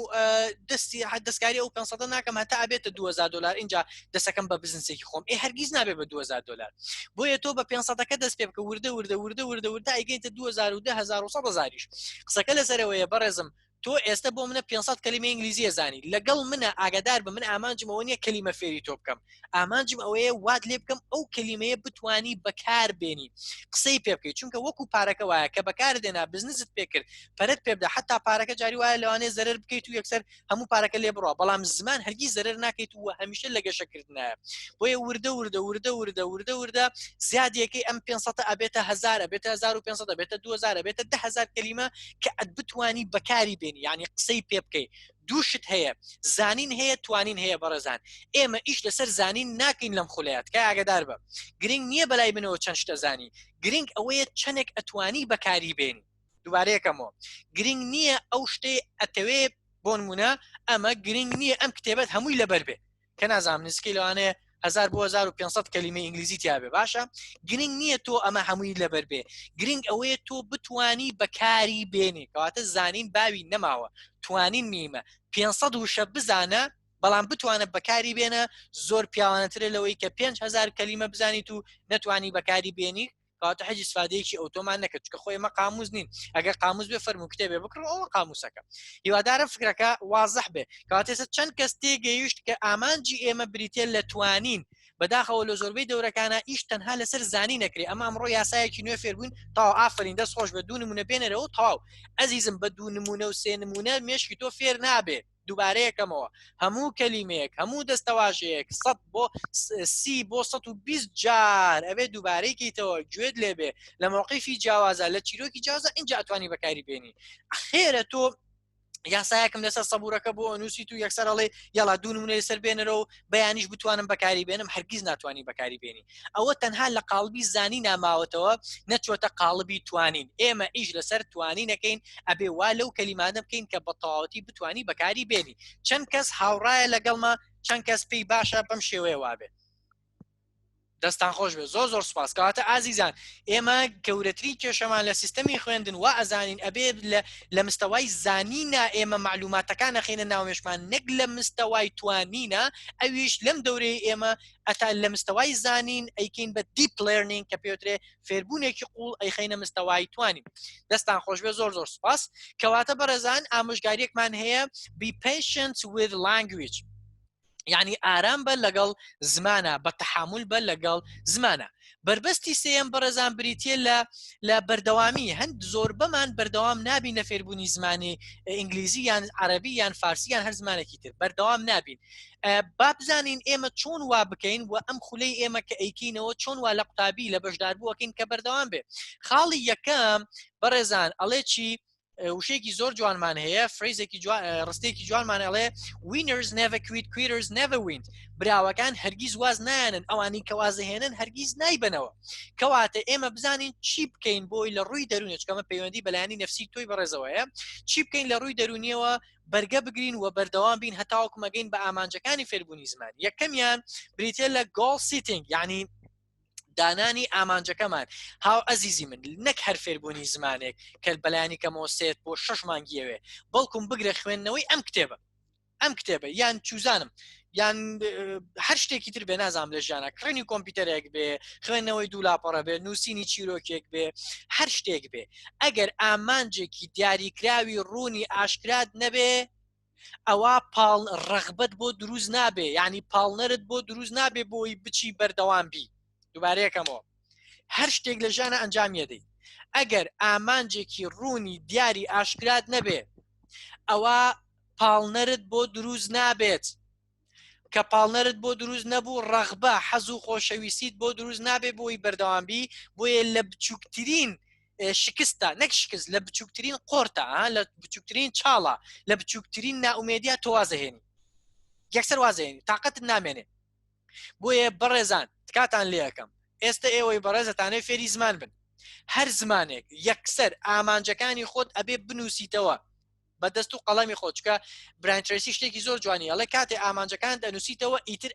دەستی دەستکاری ئەو 500 ناکەم هەتا ئەبێتە 2000 دلار اینجا دەسەکەم بە بزنسێکی خۆم ئێ هەرگیز نابێ بە 2000 دلار بۆیە تۆ بە 500ەکە دەست پێ بکە وردە وردە وردە وردە وردە ئەیگەیتە 2000 و 10000 و 100 هزاریش قسەکە لەسەرەوەیە بەڕێزم تۆ ئێستا بۆ منە 500 کەلیمە ئینگلیزی ئەزانی لەگەڵ منە ئاگادار بە من ئامانجم ئەوە نییە کەلیمە فێری تۆ بکەم ئامانجم ئەوەیە وات لێ بکەم ئەو کەلیمەیە بتانی بەکار بێنی قسەی پێ بکەیت چونکە وەکو پارەکە وایە کە بەکار دێنا بزنست پێ کرد پەرت پێ بدە حتا پارەکە جاری وایە لەوانەیە زەرەر بکەیت و یەکسەر هەموو پارەکە لێ بڕە بەڵام زمان هەرگیز زەرەر ناکەیت و هەمیشە لە گەشەکردنایە بۆیە وردە وردە وردە وردە وردە وردە زیادیەکەی ئەم 500 ئەبێتە هزار ئەبێتە 1500 ئەبێتە 2000 ئەبێتە 10000 کەلیمە کە ئەت بتوانی بەکاری بێنی یعنی قسەی پێ بکەی دوو شت هەیە زانین هەیە توانین هەیە بەڕێزان ئێمە ئیش لەسەر زانین ناکەین لەم خولەیە تکای ئاگدار بە گرنگ نییە بەلای منەوە چەند شتە زانی گرنگ ئەوەیە چەندێک ئەتوانی بەکاری بێنی دووبارەیەکەمەوە گرنگ نییە ئەو شتەی ئەتەوێ بۆ نمونە ئەمە گرنگ نییە ئەم کتێبەت هەمووی لەبەر بێ کە نازانم نزیکەی لەوانەیە 1000 بۆ 1500 کەلیمەی ئینگلیزی تیاابێ باشە گرنگ نییە تۆ ئەمە هەمووی لەبەر بێ گرنگ ئەوەیە تۆ بتانی بەکاری بێنی کەواتە زانین باوی نەماوە توانین میمە 500 وشە بزانە بەڵام بتوانە بەکاری بێنە زۆر پیاوانەترە لەوەی کە 5000 کەلیمە بزانیت و نەتوانی بەکاری بێنی کەواتە حەج ئیسفادەیەکی ئەوتۆمان نەکرد چونکە خۆ ئێمە قاموس نین ئەگەر قاموس بێ فەرموو کتێبێ بکڕ ئەوە قاموسەکە هیوادارم فکرەکە وازح بێ کەواتە ئێستا چەند کەس تێگەیشت کە ئامانجی ئێمە بریتە لە توانین بەداخەوە لە زۆربەی دەورەکانە ئیش تەنها لەسەر زانی نەکرێ ئەمە ئەمڕۆ یاسایەکی نوێ فێربووین تاو ئافرین دەست خۆش بە دوو نمونە بێنەرەوە تەواو ئەزیزم بە دوو نمونە و سێ نمونە مێشکی تۆ فێر نابێ دووبارەیەکەمەوە هەموو کەلیمەیەک هەموو دەستەواژەیەک سە بۆ سی بۆ 120 جار ئەبێ دووبارەی کەیتەوە گوێت لێبێ لە مووقیفی جیاوازە لە چیرۆکی جیاوازە اینجا ئەتوانی بەکاری بێنی خێرە تۆ یاسایەکم لەسەر سەبورەکە بۆ ئەنووسیت و یەکسەر ئەڵێ یاڵا دوو نمونە لەسەر بێنەرەوە بەیانیش بتوانم بەکاری بێنم هەرگیز ناتوانانی بەکاری بێنی ئەوە تەنها لە قاڵبی زانی ناماوەتەوە نەچۆتە قاڵبی توانین ئێمە ئیش لەسەر توانی نەکەین ئەبێ وا لەو کەلیمانە بکەین کە بە تەواوەتی بتانی بەکاری بێنی چەند کەس هاوڕایە لەگەڵمە چەند کەس پێی باشە بەم شێوەیە وابێ دەستان خۆش بێت زۆر زۆر سپاس کەواتە ئازیزان ئێمە گەورەترین کێشەمان لە سیستەمی خوێندن وا ئەزانین ئەبێ لە مستەوای زانینە ئێمە معلوماتەکان نەخینە ناوێشمان نەک لە مستەوای توانینە ئەویش لەم دەورەی ئێمە ئەتا لە مستەوای زانین ئەیکەین بە deep learning کە پێوترێ فێربوونێکی قوڵ ئەیخەینە مستەوای توانین دەستان خۆشبێ زۆر زۆر سپاس کەواتە بەڕێزان ئامۆژگاریەکمان هەیە be patient with language یعنی ئارام بە لەگەڵ زمانە بە تەحامل بە لەگەڵ زمانە بەربەستی سێیەم بەڕێزان بریتە لە لە بەردەوامی هەند زۆربەمان بەردەوام نابین لە فێربوونی زمانی ئینگلیزی یان عەربی یان فارسی یان هەر زمانێکی تر بەردەوام نابین با بزانین ئێمە چۆن وا بکەین و ئەم خولەی ئێمە کە ئەیکەینەوە چۆن وا لە قوتابی لە بەشداربووەکەین کە بەردەوام بێ خاڵی یەکەم بەڕێزان ئەڵێ چی وشەیەکی زۆر جوانمان هەیە phrase ێکی ڕستێکی جوانمان ئەڵێ winners never quit quitters never win براوەکان هەرگیز واز نایەنن ئەوانی کە وازهێنن هەرگیز نایبنەوە کەواتە ئێمە بزانین چی بکەین بۆی لە ڕووی دەروونە چکەمە پەیوەندی بەلایانی نفسی تۆی بەڕێزەوەیە چی بکەین لە ڕووی دەرونیەوە بەرگە بگرین و بەردەوام بین هەتاوەکو مەگەین بە ئامانجەکانی فێربوونی زمان یەکەمیان بریتە لە goal setting یعنی دانانی ئامانجەکەمان هاو ئەزیزی من نەک هەر فێربوونی زمانێک کە بەلایانی کەمەوە سێت بۆ شەش مانگیەوێ بەڵکم بگرە خوێندنەوەی ئەم کتێبە ئەم کتێبە یان چوزانم یان هەر شتێکی تر بێ نازانم لە ژیانە کڕینی کۆمپیوتەرێک بێ خوێندنەوەی دوو لاپەڕە بێ نووسینی چیرۆکێک بێ هەر شتێک بێ ئەگەر ئامانجێکی دیاریکراوی ڕوونی ئاشکرات نەبێ ئەوە پاڵ ڕەغبەت بۆ دروست نابێ یعنی پاڵنەرت بۆ دروست نابێ بۆی بچی بەردەوام بی دووبارەیەکەمەوە هەر شتێک لە ژیانە ئەنجامیەدەیت ئەگەر ئامانجێکی ڕوونی دیاری ئاشکرات نەبێ ئەوە پاڵنەرت بۆ دروست نابێت کە پاڵنەرت بۆ دروست نەبوو ڕەغبە حەز و خۆشەویستیت بۆ دروست نابێ بۆی بەردەوام بی بۆیە لە بچووکترین شکستە نەک شکست لە بچووکترین قۆرتە لە بچووکترین چاڵە لە بچووکترین ناومێدیا تۆ وازەهێنی یەکسەر وازێنی تااقەتت نامێنێ بۆیە بەڕێزان تکاتان لێەکەم ئێستا ئێوەی بەڕێزەتانەی فێری زمان بن هەر زمانێک یەکسەر ئامانجەکانی خۆت ئەبێ بنووسیتەوە. بە دەست و قەڵەمی خۆ چکە برایان ترەیسی شتێکی زۆر جوانی ئەڵێ کاتێ ئامانجەکان دەنووسیتەوە ئیتر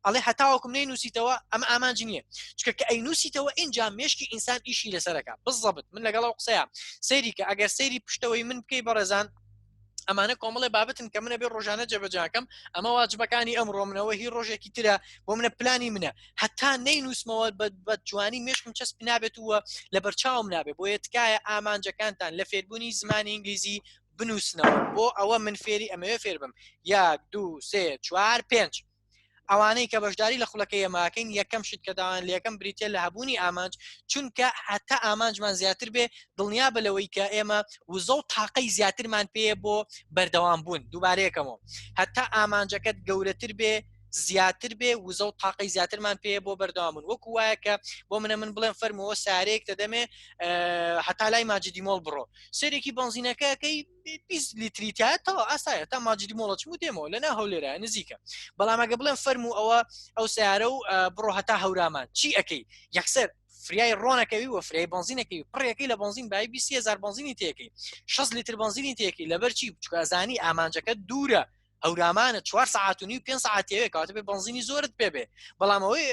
ئەڵێ هەتاوەکم نەی نووسیتەوە ئەمە ئامانج نییە چکە کە ئەی نووسیتەوە ئینجا مێشکی ئینسان ئیشی لەسەرەکە بزەبت من لەگەڵ ئەو قسەیە سەیری کە ئەگەر سەیری پشتەوەی من بکەی بەڕێزان ئەمانە کۆمەڵێ بابەتن کە منە بێ ڕۆژانە جێبەجاکەم ئەمە واجبەکانی ئەمڕۆ منەوە هی ڕۆژێکی ترە بۆ منە پلانی منە هەتا نەینووسمەوە بە جوانی مێشکم چەسپ نابێت و لە بەرچاوم نابێت بۆیە تکایە ئامانجەکانتان لە فێربوونی زمانی ئینگلیزی بنووسنەوە بۆ ئەوە من فێری ئەمەوێ فێر بم یەک دوو سێ چوار پێنج ئەوانەی کە بەشداری لە خولەکەی ئێماکەین یەکەم شت کە داوان لەکەم بریتە لە هەبوونی ئامانج چونکە هەتا ئامانجمان زیاتر بێ دڵنیا بە لەوەی کە ئێمە وزە و تاقەی زیاترمان پێیە بۆ بەردەوام بوون دووبارەیەکەمەوە هەتا ئامانجەکەت گەورەتر بێ زیاتر بێ وزە و تاقەی زیاترمان پێ بۆ بەردەوامون وەکو وایە کە بۆ منە من بڵێم فەرمەوە سارێک دەدەمێ هەتا لای ماجدی مۆڵ بڕۆ سێرێکی بەنزینەکەکەی 20 لیتری تایەتەوە ئاسایە تا ماجدی مۆڵە چم و دێمەوە لەنا هەولێرە نزیکە بەڵام ئەگە بڵێم فەرمو ئەوە ئەو سیارە و بڕۆ هەتا هەورامان چی ئەەکەی یەکسەر فریای ڕۆنەکەوی و فریای بنزینەکەی پڕەکەی لە بنزین بای 20هزار بنزینی تێکەی 6 لیتر بنزینی تێکی لەبەر چی بچکازانی ئامانجەکە دوورە هەورامانە چوار سەعات و نیو پێنج سەعات تێوێ کەواتە بێ بەنزینی زۆرت پێ بێ بەڵام ئەوەی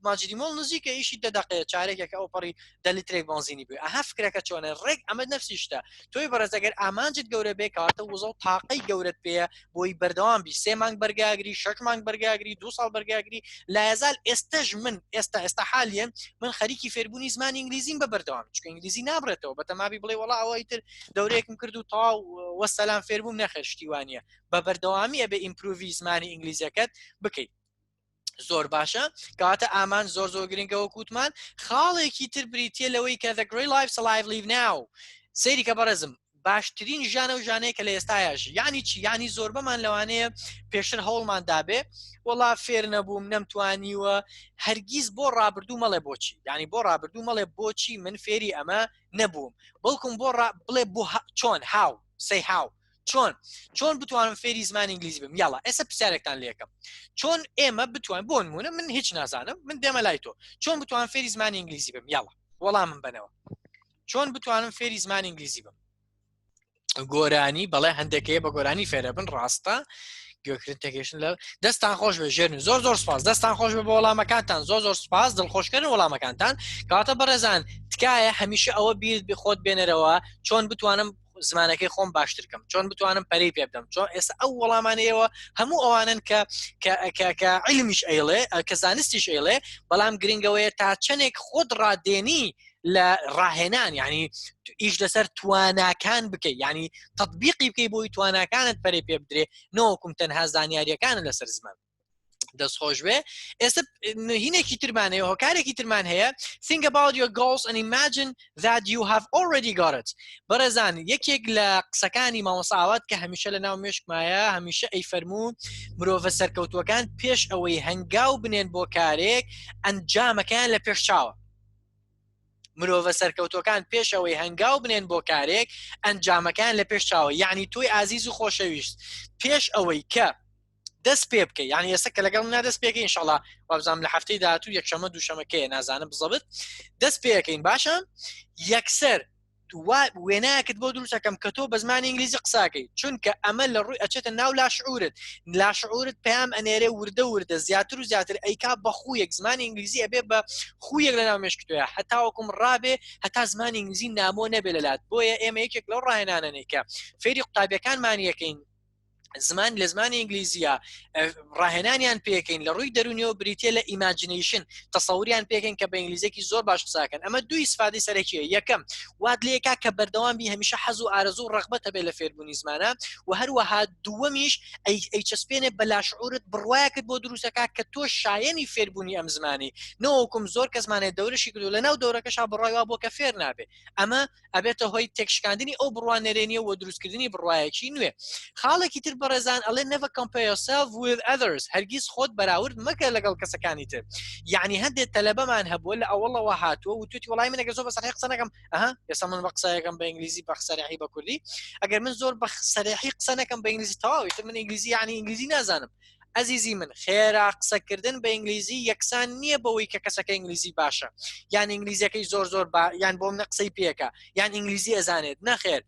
ماجیدی مۆڵ نزیکە ئیشی دە دەقەیە چارێکێکە ئەو پەڕی دە لیترێک بەنزینی بێ ئەها فکرەکە چۆنە ڕێک ئەمە نەفسی شتە تۆی بەڕێز ئەگەر ئامانجت گەورە بێ کەواتە وزە و تاقەی گەورەت پێیە بۆی بەردەوام بی سێ مانگ بەرگاگری شەش مانگ بەرگاگری دو ساڵ بەرگاگری لایەزال ئێستەش من ئێستا ئێستا حالیەن من خەریکی فێربوونی زمانی ئینگلیزیم بە بەردەوام چونکە ئینگلیزی نابرێتەوە بەتەمابی بڵێ وەڵا ئەوەی تر دەورەیەکم کرد و تەواو وەسەلام فێربووم نەخێر شتی وانە بە بەردەوامی ئەبێ improve ی زمانی ئینگلیزیەکەت بکەیت زۆر باشە کەواتە ئامان زۆر زۆر گرنگەوە کووتمان خاڵێکی تر بریتە لەوەی کە the great life alive live now سەیری کە بەڕێزم باشترین ژیانە و ژانەیە کە لە ئێستایش یعنی چی یعنی زۆربەمان لەوانەیە پێشتر هەوڵمان دابێ وەڵا فێر نەبووم نەمتوانیوە هەرگیز بۆ ڕابردوو مەڵێ بۆچی یعنی بۆ ڕابردوو مەڵێ بۆچی من فێری ئەمە نەبووم بەڵکم بۆ بڵێ بۆ چۆن how say how چۆن چۆن بتوانم فێری زمانی ئینگلیزی بم یاڵا ئێستا پرسیارێکتان لێکەم چۆن ئێمە بتوان بۆ نمونە من هیچ نازانم من دێمە لای تۆ چۆن بتوان فێری زمانی ئینگلیزی بم یاڵا وەڵامم بنەوە چۆن بتوانم فێری زمانی ئینگلیزی بم گۆرانی بەڵێ هەندێکەیە بە گۆرانی فێرە بن ڕاستە گوێکردن تێگەیشتن لە دەستان خۆش بێ ژێرن زۆر زۆر سپاس دەستان خۆش بێ بۆ وەڵامەکانتان زۆر زۆر سپاس دڵخۆشکردن وەڵامەکانتان کەواتە بەڕێزان تکایە هەمیشە ئەوە بیرت بخۆت بێنەرەوە چۆن بتوانم زمانەکەی خۆم باشتر کەم چۆن بتوانم پەرەی پێ بدەم چۆن ئێستا ئەو وەڵامانەیەوە هەموو ئەوانن کە کە عیلمیش ئەیڵێ کە زانستیش ئەیڵێ بەڵام گرنگەوەیە تا چەندێک خۆت ڕادێنی لە ڕاهێنان یعنی ئیش لەسەر تواناکان بکەیت یعنی تطبیقی بکەی بۆی تواناکانت پەرەی پێ بدرێ نەوەکوم تەنها زانیاریەکانە لەسەر زمان دەست خۆش بێ ئێستا هینێکی ترمان هەیە هۆکارێکی ترمان هەیە think about your goals and imagine that you have already got it بەڕێزان یەکێک لە قسەکانی مامۆساوات کە هەمیشە لە ناو مێشکمایە هەمیشە ئەی فەرموو مرۆڤە سەرکەوتوەکان پێش ئەوەی هەنگاو بنێن بۆ کارێک ئەنجامەکەیان لە پێش چاوە مرۆڤە سەرکەوتوەکان پێش ئەوەی هەنگاو بنێن بۆ کارێک ئەنجامەکان لە پێش چاوە یعنی تۆی ئازیز و خۆشەویست پێش ئەوەی کە دەست پێ بکەی یعنی ئێستا کە لەگەڵ منا دەست پێکەین ئینشاڵڵا وابزانم لە هەفتەی داهاتوو یەکشەمە دووشەمەکەیە نازانم بزەبت دەست پێەکەین باشە یەکسەر وێنایەکت بۆ دروستەکەم کە تۆ بە زمانی ئینگلیزی قساکەی چونکە ئەمە لە ڕووی ئەچێتە ناو لاشعورت لاشعورت پەیام ئەنێرێ وردە وردە زیاتر و زیاتر ئەیکا بە خوویەک زمانی ئینگلیزی ئەبێ بە خوویەک لە ناو مێشکتۆیە هەتاوەکوم ڕابێ هەتا زمانی ئینگلیزی نامۆ نەبێ لەلات بۆیە ئێمە یەکێک لەو ڕاهێنانەنەی کە فێری قوتابیەکانمان یەکەین زمان لە زمانی ئینگلیزیە ڕاهێنانیان پێکەین لە ڕووی دەرونیەوە بریتە لە imagination تەسەوریان پێکەین کە بە ئینگلیزێکی زۆر باش قساکەن ئەمە دوو ئیسفادەی سەرەکیە یەکەم وات لێکا کە بەردەوام بی هەمیشە حەز و ئارەزوو و ڕەغبەت هەبێ لە فێربوونی زمانە و هەروەها دووەمیش ئەی چەسپێنێ بە لاشعورت بڕوایەکت بۆ دروستەکە کە تۆ شایەنی فێربوونی ئەم زمانی نەوەکم زۆر کەسمانێ دەورشی کردو لە ناو دەورەکەشا بڕای وا بۆ کە فێر نابێ ئەمە ئەبێتە هۆی تێکشکاندنی ئەو بڕوا نەرێنیە و دروستکردنی بڕوایەکی نوێ. خاڵێکی تر بەڕێزان ئەڵێ never compare yourself with others هەرگیز خۆت بەراورد مەکە لەگەڵ کەسەکانی تر. یعنی هەندێک تەلەبەمان هەبووە لە ئەوەڵەوە هاتووە وتوتی وەڵای من ئەگەر زۆر بە سەرحی قسە نەکەم ئەها ئێستا من بە قسەیەکەم بە ئینگلیزی بە سەرحی بە کوردی ئەگەر من زۆر بە سەرحی قسە نەکەم بە ئینگلیزی تەواو ئیتر من ئینگلیزی یعنی ئینگلیزی نازانم ئەزیزی من خێرا قسەکردن بە ئینگلیزی یەکسان نییە بەوەی کە کەسەکە ئینگلیزی باشە یان ئینگلیزیەکەی زۆر زۆر با یان بۆ منە قسەی پێکە یان ئینگلیزی ئەزانێت نەخێر.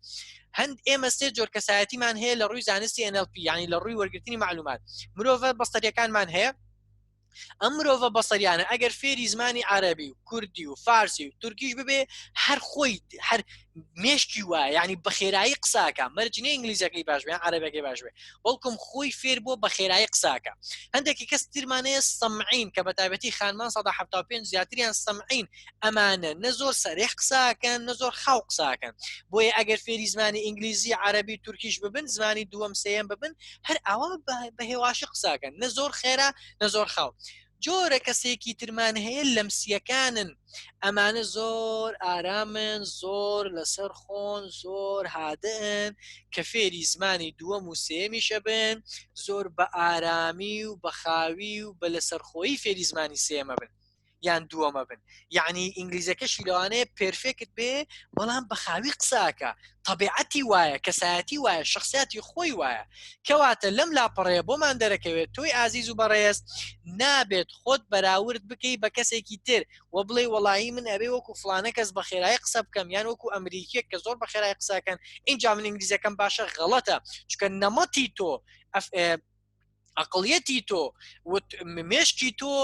هەند ئێمە سێ جۆر کەسایەتیمان هەیە لە ڕووی زانستی NLP یعنی لە ڕووی وەرگرتنی معلومات مرۆڤە بەستەریەکانمان هەیە ئەم مرۆڤە بەسەریانە ئەگەر فێری زمانی عەربی و کوردی و فارسی و تورکیش ببێ هەر خۆی هەر مێشکی وایە یعنی بەخێرایی قساکە مەرج نییە ئینگلیزەکەی باش بێ عەرەبەکەی باش بێ بەڵکم خۆی فێر بووە بە خێرایی قساکە هەندێکی کەس ترمانەیە سەمعین کە بە تایبەتی خانمان 175 زیاتریان سەمعین ئەمانە نە زۆر سەرێح قساکەن نە زۆر خاو قساکەن بۆیە ئەگەر فێری زمانی ئینگلیزی عەربی تورکیش ببن زمانی دووەم سێیەم ببن هەر ئاوا بە هێواشی قساکەن نە زۆر خێرا نە زۆر خاو جۆرە کەسێکی ترمان هەیە لەمسیەکانن ئەمانە زۆر ئارامن زۆر لەسەر خۆن زۆر هادن کە فێری زمانی دووەم و سێمیشە بن زۆر بە ئارامی و بەخاوی و بە لەسەرخۆیی فێری زمانی سێمە بن یان دووەمە بن یعنی ئینگلیزەکەشی لەوانەیە perfect بێ بەڵام بە خاوی قساکە تەبیعەتی وایە کەسایەتی وایە شخصیاتی خۆی وایە کەواتە لەم لاپەڕەیە بۆمان دەرەکەوێت تۆی ئازیز و بەڕێز نابێت خۆت بەراورد بکەی بە کەسێکی تر و بڵێ وەڵایی من ئەبێ وەکو فلانە کەس بە خێرایی قسە بکەم یان وەکو ئەمریکیەک کە زۆر بە خێرای قسەکەن اینجا من ئینگلیزەکەم باشە غەڵەتە چونکە نەمەتی تۆ عقلیەتی تۆ مێشکی تۆ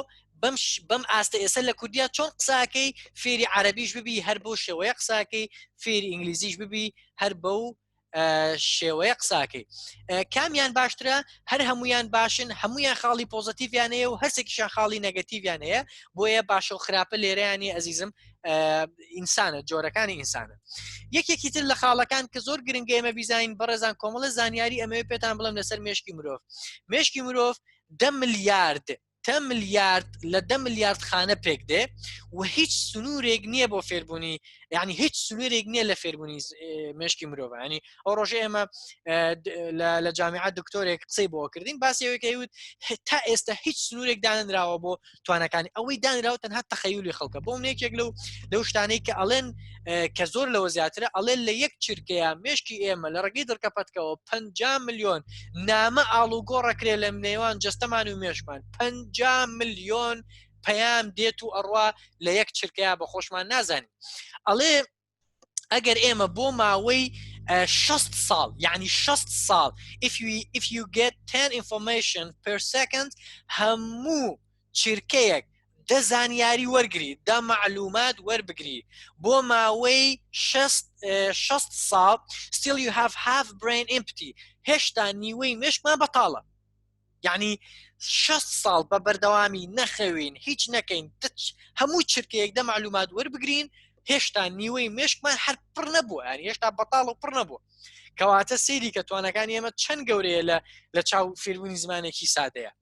بەم بەم ئاستە ئێستا لە کوردیا چۆن قساکەی فێری عەربیش ببی هەر بۆ شێوەیە قساکەی فێری ئینگلیزیش ببی هەر بەو شێوەیە قساکەی کامیان باشترە هەر هەمویان باشن هەمویان خاڵی positive یان هەیە و هەرسێکیشان خاڵی negative یان هەیە بۆیە باشە و خراپە لێرەیانی ئەزیزم ئینسانە جۆرەکانی ئینسانە یەکێکی تر لە خاڵەکان کە زۆر گرنگە ئێمە بیزانین بەڕێزان کۆمەڵە زانیاری ئەمەوێ پێتان بڵێم لەسەر مێشکی مرۆڤ مێشکی مرۆڤ دە ملیارد تە ملیارد لە دە ملیارد خانە پێک دێ و هیچ سنوورێک نییە بۆ فێربوونی یعنی هیچ سنوورێک نییە لە فێربوونی مێشکی مرۆڤ ینی ئەو ڕۆژە ئێمە لە جامیعە دکتۆرێک قسەی بۆ کردین باسی ئەوەی کە وت تا ئێستا هیچ سنوورێک دانراوە بۆ توانەکانی ئەوەی دانراوە تەنها تەخەیولی خەڵکە بۆ من یەکێک لەو لەو شتانەی کە ئەڵێن کە زۆر لەوە زیاترە ئەڵێن لە یەک چرکەیە مێشکی ئێمە لە ڕێگەی دڕکە پەتکەوە 50 ملیۆن نامە ئاڵوگۆڕەکرێ لە نێوان جەستەمان و مێشکمان 50 ملیۆن پەیام دێت و ئەڕوا لە یەک چرکەیە بە خۆشمان نازانین ئەڵێ ئەگەر ئێمە بۆ ماوەی 60 ساڵ یعنی 60 ساڵ if you if you get 10 information per second هەموو چرکەیەک دە زانیاری وەرگری دە معلومات وەربگری بۆ ماوەی 60 ساڵ still you have half brain empty هێشتا نیوەی مێشکمان بەتاڵە یعنی 6 ساڵ بە بەردەوامی نەخەوین هیچ نەکەین دچ هەموو چرکەیەک دە معلومات وەربگرین هێشتا نیوەی مێشکمان هەر پڕ نەبووە یعنی هێشتا بەتاڵ و پڕ نەبووە کەواتە سەیری کە توانەکانی ئێمە چەند گەورەیە لە لە چاو فێربوونی زمانێکی سادەیە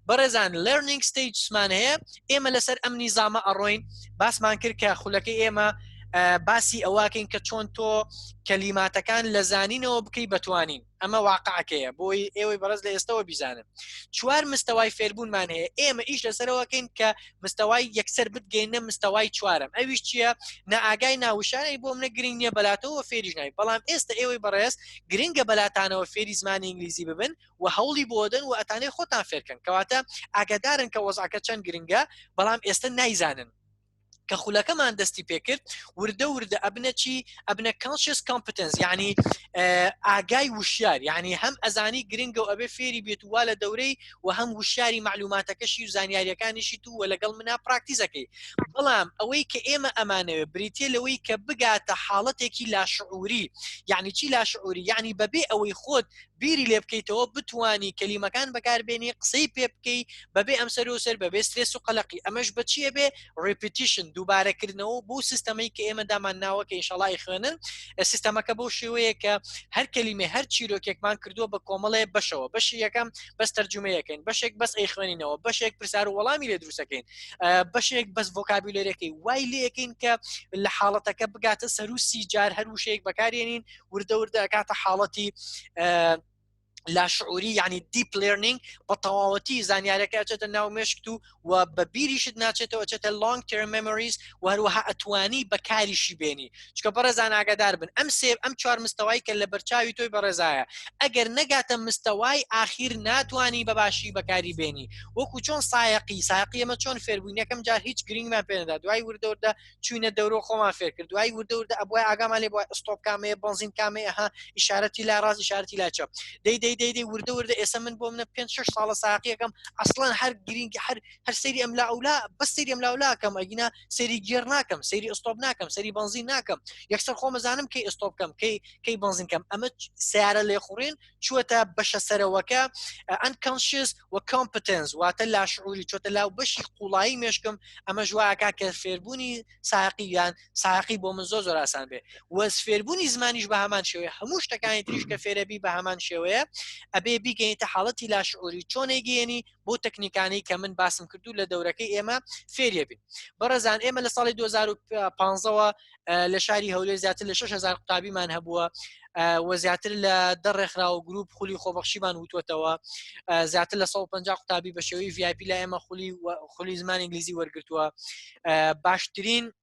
بەڕێزان learning stages مان هەیە ئێمە لەسەر ئەم نیزامە ئەڕۆین باسمان کرد کە خولەکەی ئێمە باسی ئەوواکەین کە چۆن تۆ کەلیماتەکان لە زانینەوە بکەی بەتوانین ئەمە واقعەکەیە بۆی ئێوەی بەڕێز لە ئێستەوە بیزانن چوار مستەوای فێربوونمان هەیە ئێمە ئیش لەسەرەوەکەین کە مستەوای یەکسەر بتگەینە مستەوای چوارەم ئەویش چییە نائاگای ناوشانەی بۆ منە گرنگ نییە بەلاتەوە فێریش نای بەڵام ئێستا ئێوەی بەڕێز گرنگە بەلاتانەوە فێری زمانی ئینگلیزی ببن و هەوڵی بۆدەن و ئەتانەی خۆتان فێرکەن کەواتە ئاگادارن کە وەزعەکە چەند گرنگە بەڵام ئێستا نایزانن کە خولەکەمان دەستی پێکرد وردە وردە ئەبنە چی ئەبنە conscious competence یعنی ئاگای وشیار یعنی هەم ئەزانی گرنگە و ئەبێ فێری بێت وا لە دەورەی و هەم وشیاری معلوماتەکەشی و زانیاریەکانیشی تو و لەگەڵ منا practice ەکەی بەڵام ئەوەی کە ئێمە ئەمانەوێ بریتە لەوەی کە بگاتە حاڵەتێکی لاشعوری یعنی چی لاشعوری یعنی بەبێ ئەوەی خۆت بیری لێ بکەیتەوە بتانی کەلیمەکان بەکاربێنی قسەی پێ بکەی بەبێ ئەم سەر و سەر بەبێ سترێس و قەلەقی ئەمەش بەچیە بێ repetition دووبارەکردنەوە بۆ سیستەمەی کە ئێمە دامان ناوە کە ئینشەڵای خوێنن سیستەمەکە بۆ شێوەیە کە هەر کەلیمێ هەر چیرۆکێکمان کردووە بە کۆمەڵێ بەشەوە بەشی یەکەم بەس تەرجمەیەکەین بەشێک بەس ئەی خوێنینەوە بەشێک پرسیار و وەڵامی لێ دروستەکەین بەشێک بەس vocabulary ەکەی وای لەکەین کە لە حاڵەتەکە بگاتە سەروسی جار هەر وشەیەک بەکارێنین وردە وردە ئەکاتە حاڵەتی. لاشعوری یعنی deep learning بە تەواوەتی زانیارەکە ئەچێتە ناو مێشکت و و بە بیریشت ناچێتەوە ئەچێتە long term memories و هەروەها ئەتوانی بەکاریشی بێنی چکە بەڕێزان ئاگادار بن ئەم سێ ئەم چوار مستەوای کە لە بەرچاوی تۆی بەڕێزایە ئەگەر نەگاتە مستەوای ئاخیر ناتوانی بە باشی بەکاری بێنی وەکو چۆن سایەقی ساقی ئەمە چۆن فێربووین یەکەم جار هیچ گرنگمان پێنەدا دوای وردەوردە چوینە دەورۆ خۆمان فێر کرد دوای وردە وردە ئەبوای ئاگامان لێ بووە ئستۆپ کامەیە بەنزین کامەیە ها ئیشارەتی لا ڕاست ئیشارەتی لا چەپ دەی دەی دەی دەی وردە وردە ئێستا من بۆ منە پێ شش ساڵە ساقیەکەم ئەسڵەن هەر گرنگ هەر هەر سەیری ئەم لا ئەولا بەس سەیری ئەم لاولاکەم ئەگینا سەیری گێڕ ناکەم سەیری ئستۆپ ناکەم سەیری بەنزین ناکەم یەکسەر خۆمەزانم کەی ئستۆپ کەم کەی کەی بەنزین کەم ئەمە سیارە لێخوڕین چووەتە بەشە سەرەوەکە unconscious و competence واتە لاشعوری چۆتە لاو بەشی قوڵایی مێشکم ئەمە ژواکە کە فێربوونی ساقی یان ساقی بۆ من زۆر زۆر ئاسان بێ وەز فێربوونی زمانیش بە هەمان شێوەیە هەموو شتەکانی تریش کە فێرەبی بە هەمان شێوەیە ئەبێ بیگەینتە حاڵەتی لاشعوری چۆنێ گەێنی بۆ تەکنیکانی کە من باسم کردو لە دەورەکەی ئێمە فێریە بین بەڕێزان ئێمە لە ساڵی 2015ەوە لە شاری هەولێر زیاتر لە 6000 قوتابیمان هەبووە و زیاتر لە دە ڕێکخرا و گروپ خولی خۆبەخشیمان وتوەتەوە زیاتر لە 150 قوتابی بە شێوەی VIP لە ئێمە خولی خولی زمان ئینگلیزی وەرگتووە باشترین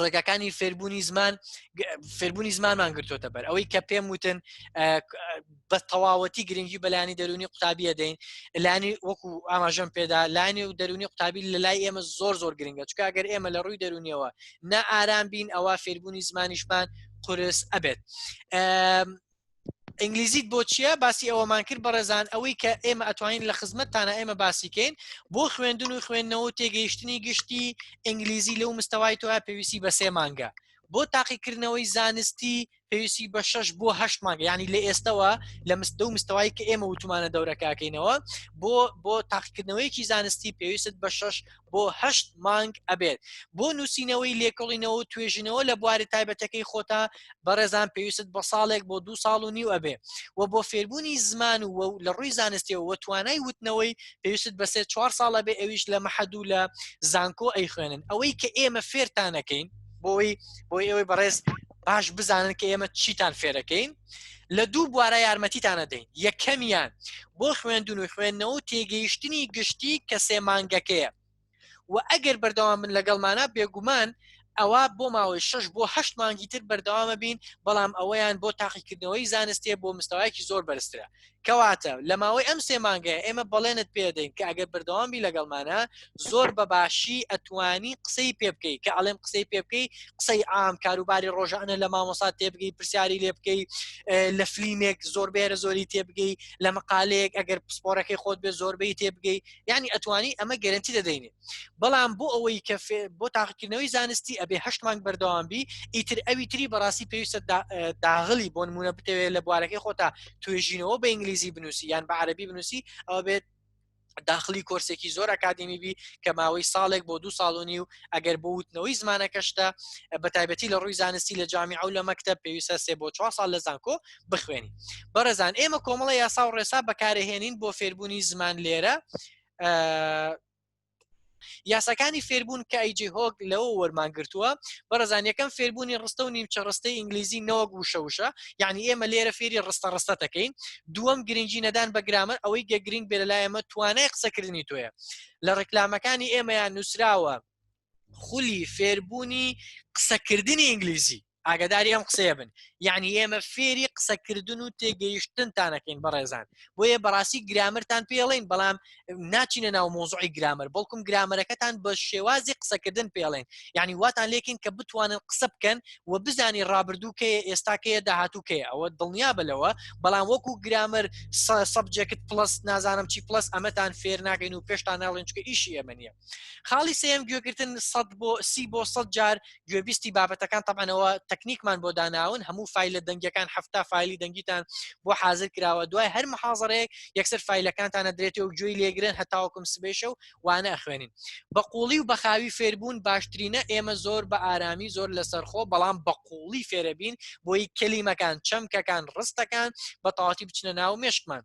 ڕێگاکانی فێربوونی زمان فێربوونی زمانمان گرتوتە بەر ئەوەی کە پێم وتن بە تەواوەتی گرنگی بەلانی دەرونی قوتابیە دەین لانی وەکو ئاماژەم پێدا لانی و دەرونی قوتابی لە لای ئێمە زۆر زۆر گرنگە چکە ئەگەر ئێمە لە ڕووی دەرونیەوە نە ئارام بین ئەوە فێربوونی زمانیشمان قورس ئەبێت. ئینگلیزیت بۆ چییە باسی ئەوەمان کرد بەڕێزان ئەوەی کە ئێمە ئەتوانین لە خزمەتتانە ئێمە باسیکەین بۆ خوێندن و خوێندنەوە و تێگەیشتنی گشتی ئینگلیزی لەو مستەوای تۆ پێویستی بە سێ مانگە بۆ تاقیکردنەوەی زانستی پێویستی بە شەش بۆ هەشت مانگە ینی لە ئێستەوە لە مستە و مستەوای کە ئێمە وتمانە دەورەکەکەینەوە بۆ بۆ تاقیکردنەوەیەکی زانستی پێویستت بە شەش بۆ هەشت مانگ ئەبێت بۆ نووسینەوەی لێکۆڵینەوە و توێژینەوە لە بواری تایبەتەکەی خۆتا بەڕێزان پێویستت بە ساڵێک بۆ دوو ساڵ و نیو ئەبێ و بۆ فێربوونی زمان و لە ڕووی زانستیەوە و توانای وتنەوەی پێویستت بە سێ چوار ساڵ ئەبێ ئەویش لە مەحەد و لە زانکۆ ئەیخوێنن ئەوەی کە ئێمە فێرتانەکەین بۆی بۆی ئێوەی بەڕێز باش بزانن کە ئێمە چیتان فێرەکەین لە دوو بوارە یارمەتیتان ئەدەین، یەکەمیان بۆ خوێندن و خوێندنەوە و تێگەیشتنی گشتی کە سێ مانگەکەیە و ئەگەر بەردەوام بن لەگەڵمانە بێگومان ئەوە بۆ ماوەی شەش بۆ هەشت مانگی تر بەردەوامە بین بەڵام ئەوەیان بۆ تاقیکردنەوەی زانستیە بۆ مستەوایەکی زۆر بەرزترە کەواتە لە ماوەی ئەم سێ مانگەیە ئێمە بەڵێنت پێدەین کە ئەگەر بەردەوام بی لەگەڵمانە زۆر بە باشی ئەتوانی قسەی پێ بکەی کە ئەڵێم قسەی پێ بکەی قسەی عام کاروباری ڕۆژانە لە مامۆسا تێبگەی پرسیاری لێ بکەی لە فلیمێک زۆر بێرە زۆری تێبگەی لە مقالەیەک ئەگەر پسپۆرەکەی خۆت بێ زۆربەی تێبگەی یعنی ئەتوانی ئەمە گەرنتی دەدەینێ بەڵام بۆ ئەوەی کە بۆ تاقیکردنەوەی زانستی ئەبێ هەشت مانگ بەردەوام بی ئیتر ئەوی تری بەڕاستی پێویستە داغلی بۆ نمونە بتەوێت لە بوارەکەی خۆتا توێژینەوە بە ئینگلیزی بنووسی یان بە عەربی بنووسی ئەوە بێت داخلی کۆرسێکی زۆر ئەکادمی بی کە ماوەی ساڵێک بۆ دو ساڵ و نیو ئەگەر بۆ وتنەوەی زمانەکەشتە بە تایبەتی لە ڕووی زانستی لە جامیعە و لە مەکتەب پێویستە سێ بۆ چوار ساڵ لە زانکۆ بخوێنی بەڕێزان ئێمە کۆمەڵە یاسا و ڕێسا بەکارهێنین بۆ فێربوونی زمان لێرە یاساکانی فێربوون کە ئەیجی هۆک لەوە وەرمان گرتووە بەڕێزان یەکەم فێربوونی ڕستە و نیمچە ڕستەی ئینگلیزی نەوەک وشە وشە یعنی ئێمە لێرە فێری ڕستە ڕستە دەکەین دووەم گرنگی نەدان بە گرامەر ئەوەی گە گرنگ بێ لەلای ئێمە توانای قسەکردنی تۆیە لە ڕێکلامەکانی ئێمەیان نووسراوە خولی فێربوونی قسەکردنی ئینگلیزی ئاگاداری ئەم قسەیە بن یعنی ئێمە فێری قسەکردن و تێگەیشتنتانەکەین بەڕێزان بۆیە بەڕاستی گرامرتان پێڵین بەڵام ناچینە ناو مۆزعی گرامر بەڵکم گرامەرەکەتان بە شێوازی قسەکردن پێڵێن یعنی واتان لێکین کە بتوانن قسە بکەن و بزانی ڕابردوو کەیە ئێستاکەیە داهاتوو کەیە ئەوە دڵنیا بەلەوە بەڵام وەکو گرامر subject plus نازانم چی plus ئەمەتان فێر ناکەین و پێشتان ناڵێن چکە ئیشی ئێمە نییە خاڵی سێم گوێگرتن 100 بۆ سی بۆ 100 جار گوێبیستی بابەتەکان تەبعەنەوە تەکنیکمان بۆ داناون هەموو فایلە دەنگیەکان هەفتا فایلی دەنگیتان بۆ حاضر کراوە دوای هەر محازڕەیەک یەکسەر فایلەکانتان ئەدرێتێ و گوێی لێگرن هەتاوەکم سبەیشە و وانە ئەخوێنین بە قوڵی و بەخاوی فێربوون باشترینە ئێمە زۆر بە ئارامی زۆر لەسەرخۆ بەڵام بە قوڵی فێرەبین بۆی کەلیمەکان چەمکەکان ڕستەکان بە تەواتی بچنە ناو مێشکمان.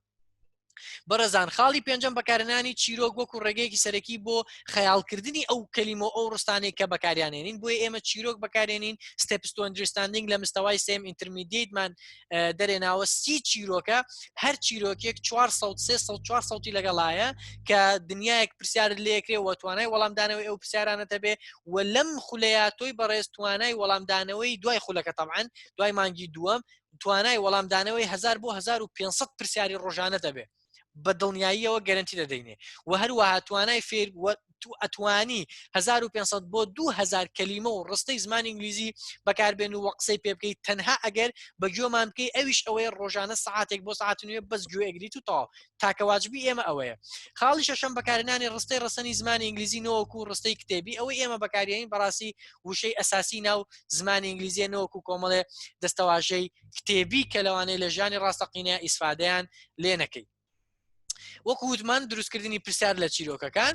بەڕێزان خاڵی پێنجەم بەکارهێنانی چیرۆک وەکو ڕێگەیەکی سەرەکی بۆ خەیاڵکردنی ئەو کەلیمە و ئەو ڕستانەی کە بەکاریانێنین بۆیە ئێمە چیرۆک بەکارێنین Steps to Understanding لە مستەوای سێم intermediate مان دەرێناوە سی چیرۆکە هەر چیرۆکێک 400 300 4 سەوتی لەگەڵایە کە دنیایەک پرسیارت لێکرێ و توانای وەڵامدانەوەی ئەو پرسیارانە دەبێ و لەم خولەیە تۆی بەڕێز توانای وەڵامدانەوەی دوای خولەکە تەبعەن دوای مانگی دووەم توانای وەڵامدانەوەی 1000 بۆ 1500 پرسیاری ڕۆژانە دەبێ بە دڵنیاییەوە گەرنتی دەدەینێ و هەروەها توانای فێر ئەتوانی 1500 بۆ 2000 کەلیمە و ڕستەی زمانی ئینگلیزی بەکاربێن و قسەی پێ بکەیت تەنها ئەگەر بە گوێمان بکەی ئەویش ئەوەیە ڕۆژانە سعاتێک بۆ سعات نوێ بەس گوێ ئەگریت و تەواو تاکە واجبی ئێمە ئەوەیە خاڵی شەشەم بەکارهێنانی ڕستەی ڕەسەنی زمانی ئینگلیزی نەوەکو ڕستەی کتێبی ئەوەی ئێمە بەکارێنین بەڕاستی وشەی ئەساسی ناو زمانی ئینگلیزیە نەوەکو کۆمەڵێ دەستەواژەی کتێبی کە لەوانەیە لە ژیانی ڕاستەقینە ئیسفادەیان لێ نەکەی وەکو وتمان دروستکردنی پرسیار لە چیرۆکەکان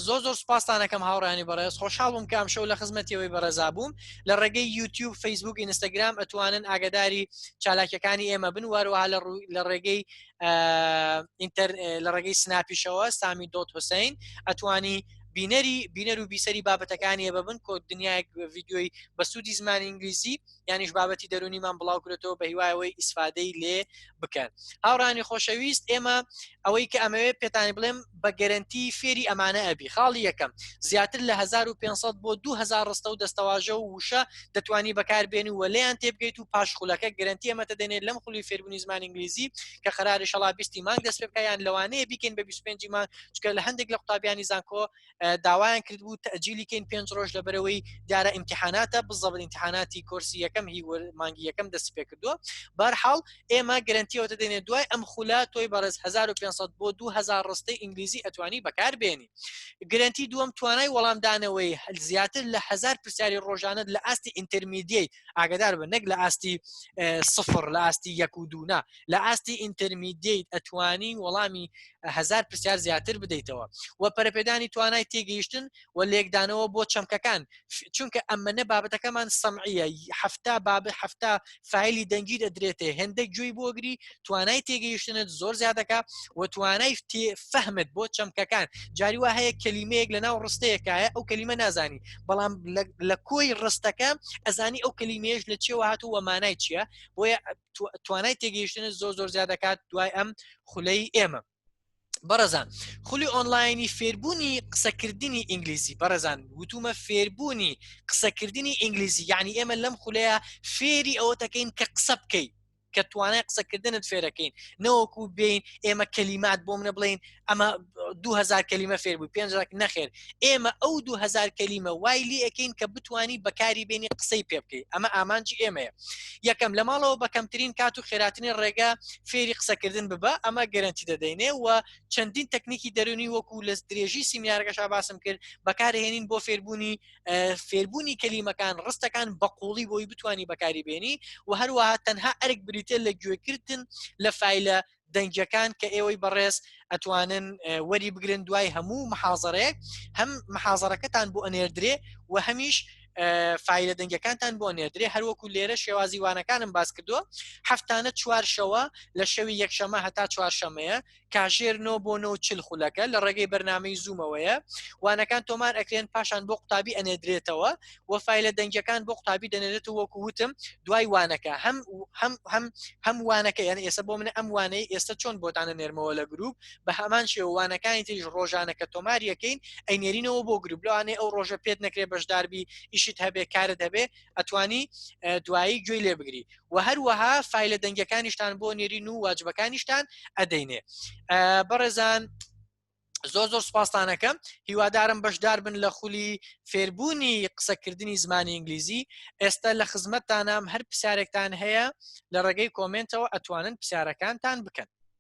زۆر زۆر سپاستانەکەم هاوڕانی بەڕێز خۆشحاڵ بووم کە ئەمشەو لە خزمەتیەوەی بەڕێزا بووم لە ڕێگەی یوتیوب فەیسبوک ئینستاگرام ئەتوانن ئاگداری چالاکیەکانی ئێمە بن وەروەها لە ڕێگەی ئینتەر لە ڕێگەی سناپیشەوە سامی dot حوسین ئەتوانی بینەری بینەر و بیسەری بابەتەکانی ببن کۆ دنیایەک ڤیدیۆی بە سوودی زمانی ئینگلیزی یانیش بابەتی دەرونیمان بڵاو کرێتەوە بە هیوایەوەی ئیسفادەی لێ بکەن هاوڕانی خۆشەویست ئێمە ئەوەی کە ئەمەوێت پێتانی بڵێم بە گەرنتی فێری ئەمانە ئەبی خاڵی یەکەم زیاتر لە 1500 بۆ 2000 ڕستە و دەستەواژە و وشە دەتوانی بەکاربێن و لێیان تێبگەیت و پاش خولەکە گەرنتی ئەمە دەدەنێت لەم خولی فێربوونی زمان ئینگلیزی کە قەراری شەڵا 20 مانگ دەست پێ بکە یان لەوانەیە بیکەین بە 25 مانگ چونکە لە هەندێک لە قوتابیانی زانکۆ داوایان کردبوو تەجیلی کەین پێنج ڕۆژ لەبەرەوەی دیارە ئیمتحاناتە بزەبت ئیمتحاناتی کۆرسی یەکەم هی مانگی یەکەم دەستی پێ کردووە بەرحاڵ ئێمە گەرەنتیەوە دەدەینێ دوای ئەم خولە تۆی بەڕێز 1500 بۆ 2000 ڕستەی ئینگلیزی ئەتوانی بەکاربێنی گرەنتی دووەم توانای وەڵامدانەوەی زیاتر لە هزار پرسیاری ڕۆژانت لە ئاستی intermediate ئاگدار بە نەک لە ئاستی سفر لە ئاستی یەک و دوونا لە ئاستی intermediate ئەتوانی وەڵامی هزار پرسیار زیاتر بدەیتەوە و پەرەپێدانی توانای تێگەیشتن و لێکدانەوە بۆ چەمکەکان چونکە ئەمەنە بابەتەکەمان سەمعیە هەفتا باب هەفتا فایلی دەنگی دەدرێتێ هێندە گوێی بۆگری توانای تێگەیشتنت زۆر زیادەکە و توانای فەهمت بۆ چەمکەکان جاری وا هەیە کەلیمەیەک لە ناو ڕستەیەکایە ئەو کەلیمە نازانی بەڵام لە کۆی ڕستەکە ئەزانی ئەو کەلیمەیەش لە چێوە هاتووە مانای چییە بۆیە توانای تێگەیشتنت زۆر زۆر زیاد دەکات دوای ئەم خولەی ئێمە بەڕێزان خولی ئۆنلاینی فێربوونی قسەکردنی ئینگلیزی بەڕێزان وتومە فێربوونی قسەکردنی ئینگلیزی یعنی ئێمە لەم خولەیە فێری ئەوە دەکەین کە قسە بکەیت کە توانای قسەکردنت فێرەکەین نەوەکو بین ئێمە کەلیمات بۆ منە بڵین ئەمە 2000 کەلیمە فێر بوو پێنج نەخێر ئێمە ئەو 2000 کەلیمە وای لێ ئەەکەین کە بتانی بەکاری بێنی قسەی پێ بکەیت ئەمە ئامانجی ئێمەیە یەکەم لە ماڵەوە بە کەمترین کات و خێراترین ڕێگە فێری قسەکردن ببە ئەمە گەرەنتی دەدەینێ و چەندین تەکنیکی دەرونی وەکو لە درێژی سیمینارەکەشا باسم کرد بەکارهێنین بۆ فێربوونی فێربوونی کەلیمەکان ڕستەکان بە قوڵی بۆی بتانی بەکاری بێنی و هەروەها تەنها ئەرک بریتە لە گوێکردن لە فایلە دەنگیەکان کە ئێوەی بەڕێز ئەتوانن وەری بگرن دوای هەموو محازەرەیەک هەم محازەرەکەتان بۆ ئەنێردرێ و هەمیش فایلە دەنگەکانتان بۆ نێردرێ هەروەکو لێرە شێوازی وانەکانم باس کردووە هەفتانە چوارشەوە لە شەوی یەکشەمە هەتا چوارشەمەیە کاژێر نۆ بۆ نۆ چل خولەکە لە ڕێگەی بەرنمەی زوومەوەیە وانەکان تۆمار ئەکرێن پاشان بۆ قوتابی ئەنێدرێتەوە و فایلە دەنگیەکان بۆ قوتابی دەنێرێتەوە وەکو وتم دوای وانەکە هەم هەم هەم هەم وانەکە یان ئێستا بۆ منە ئەم وانەی ئێستا چۆن بۆتانە نێرمەوە لە گروپ بە هەمان شێوە وانەکانی تریش ڕۆژانە کە تۆماریەکەین ئەینێرینەوە بۆ گروپ لەوانەیە ئەو ڕۆژە پێت نەکرێ بەشداربی ئیشت هەبێ کارت هەبێ ئەتوانی دوایی گوێی لێ بگری و هەروەها فایلە دەنگەکانیشتان بۆ نێرین و واجبەکانیشتان ئەدەینێ بەڕێزان زۆر زۆر سپاستانەکەم هیوادارم بەشدار بن لە خولی فێربوونی قسەکردنی زمانی ئینگلیزی ئێستا لە خزمەتتانام هەر پرسیارێکتان هەیە لە ڕێگەی کۆمنتەوە ئەتوانن پرسیارەکانتان بکەن.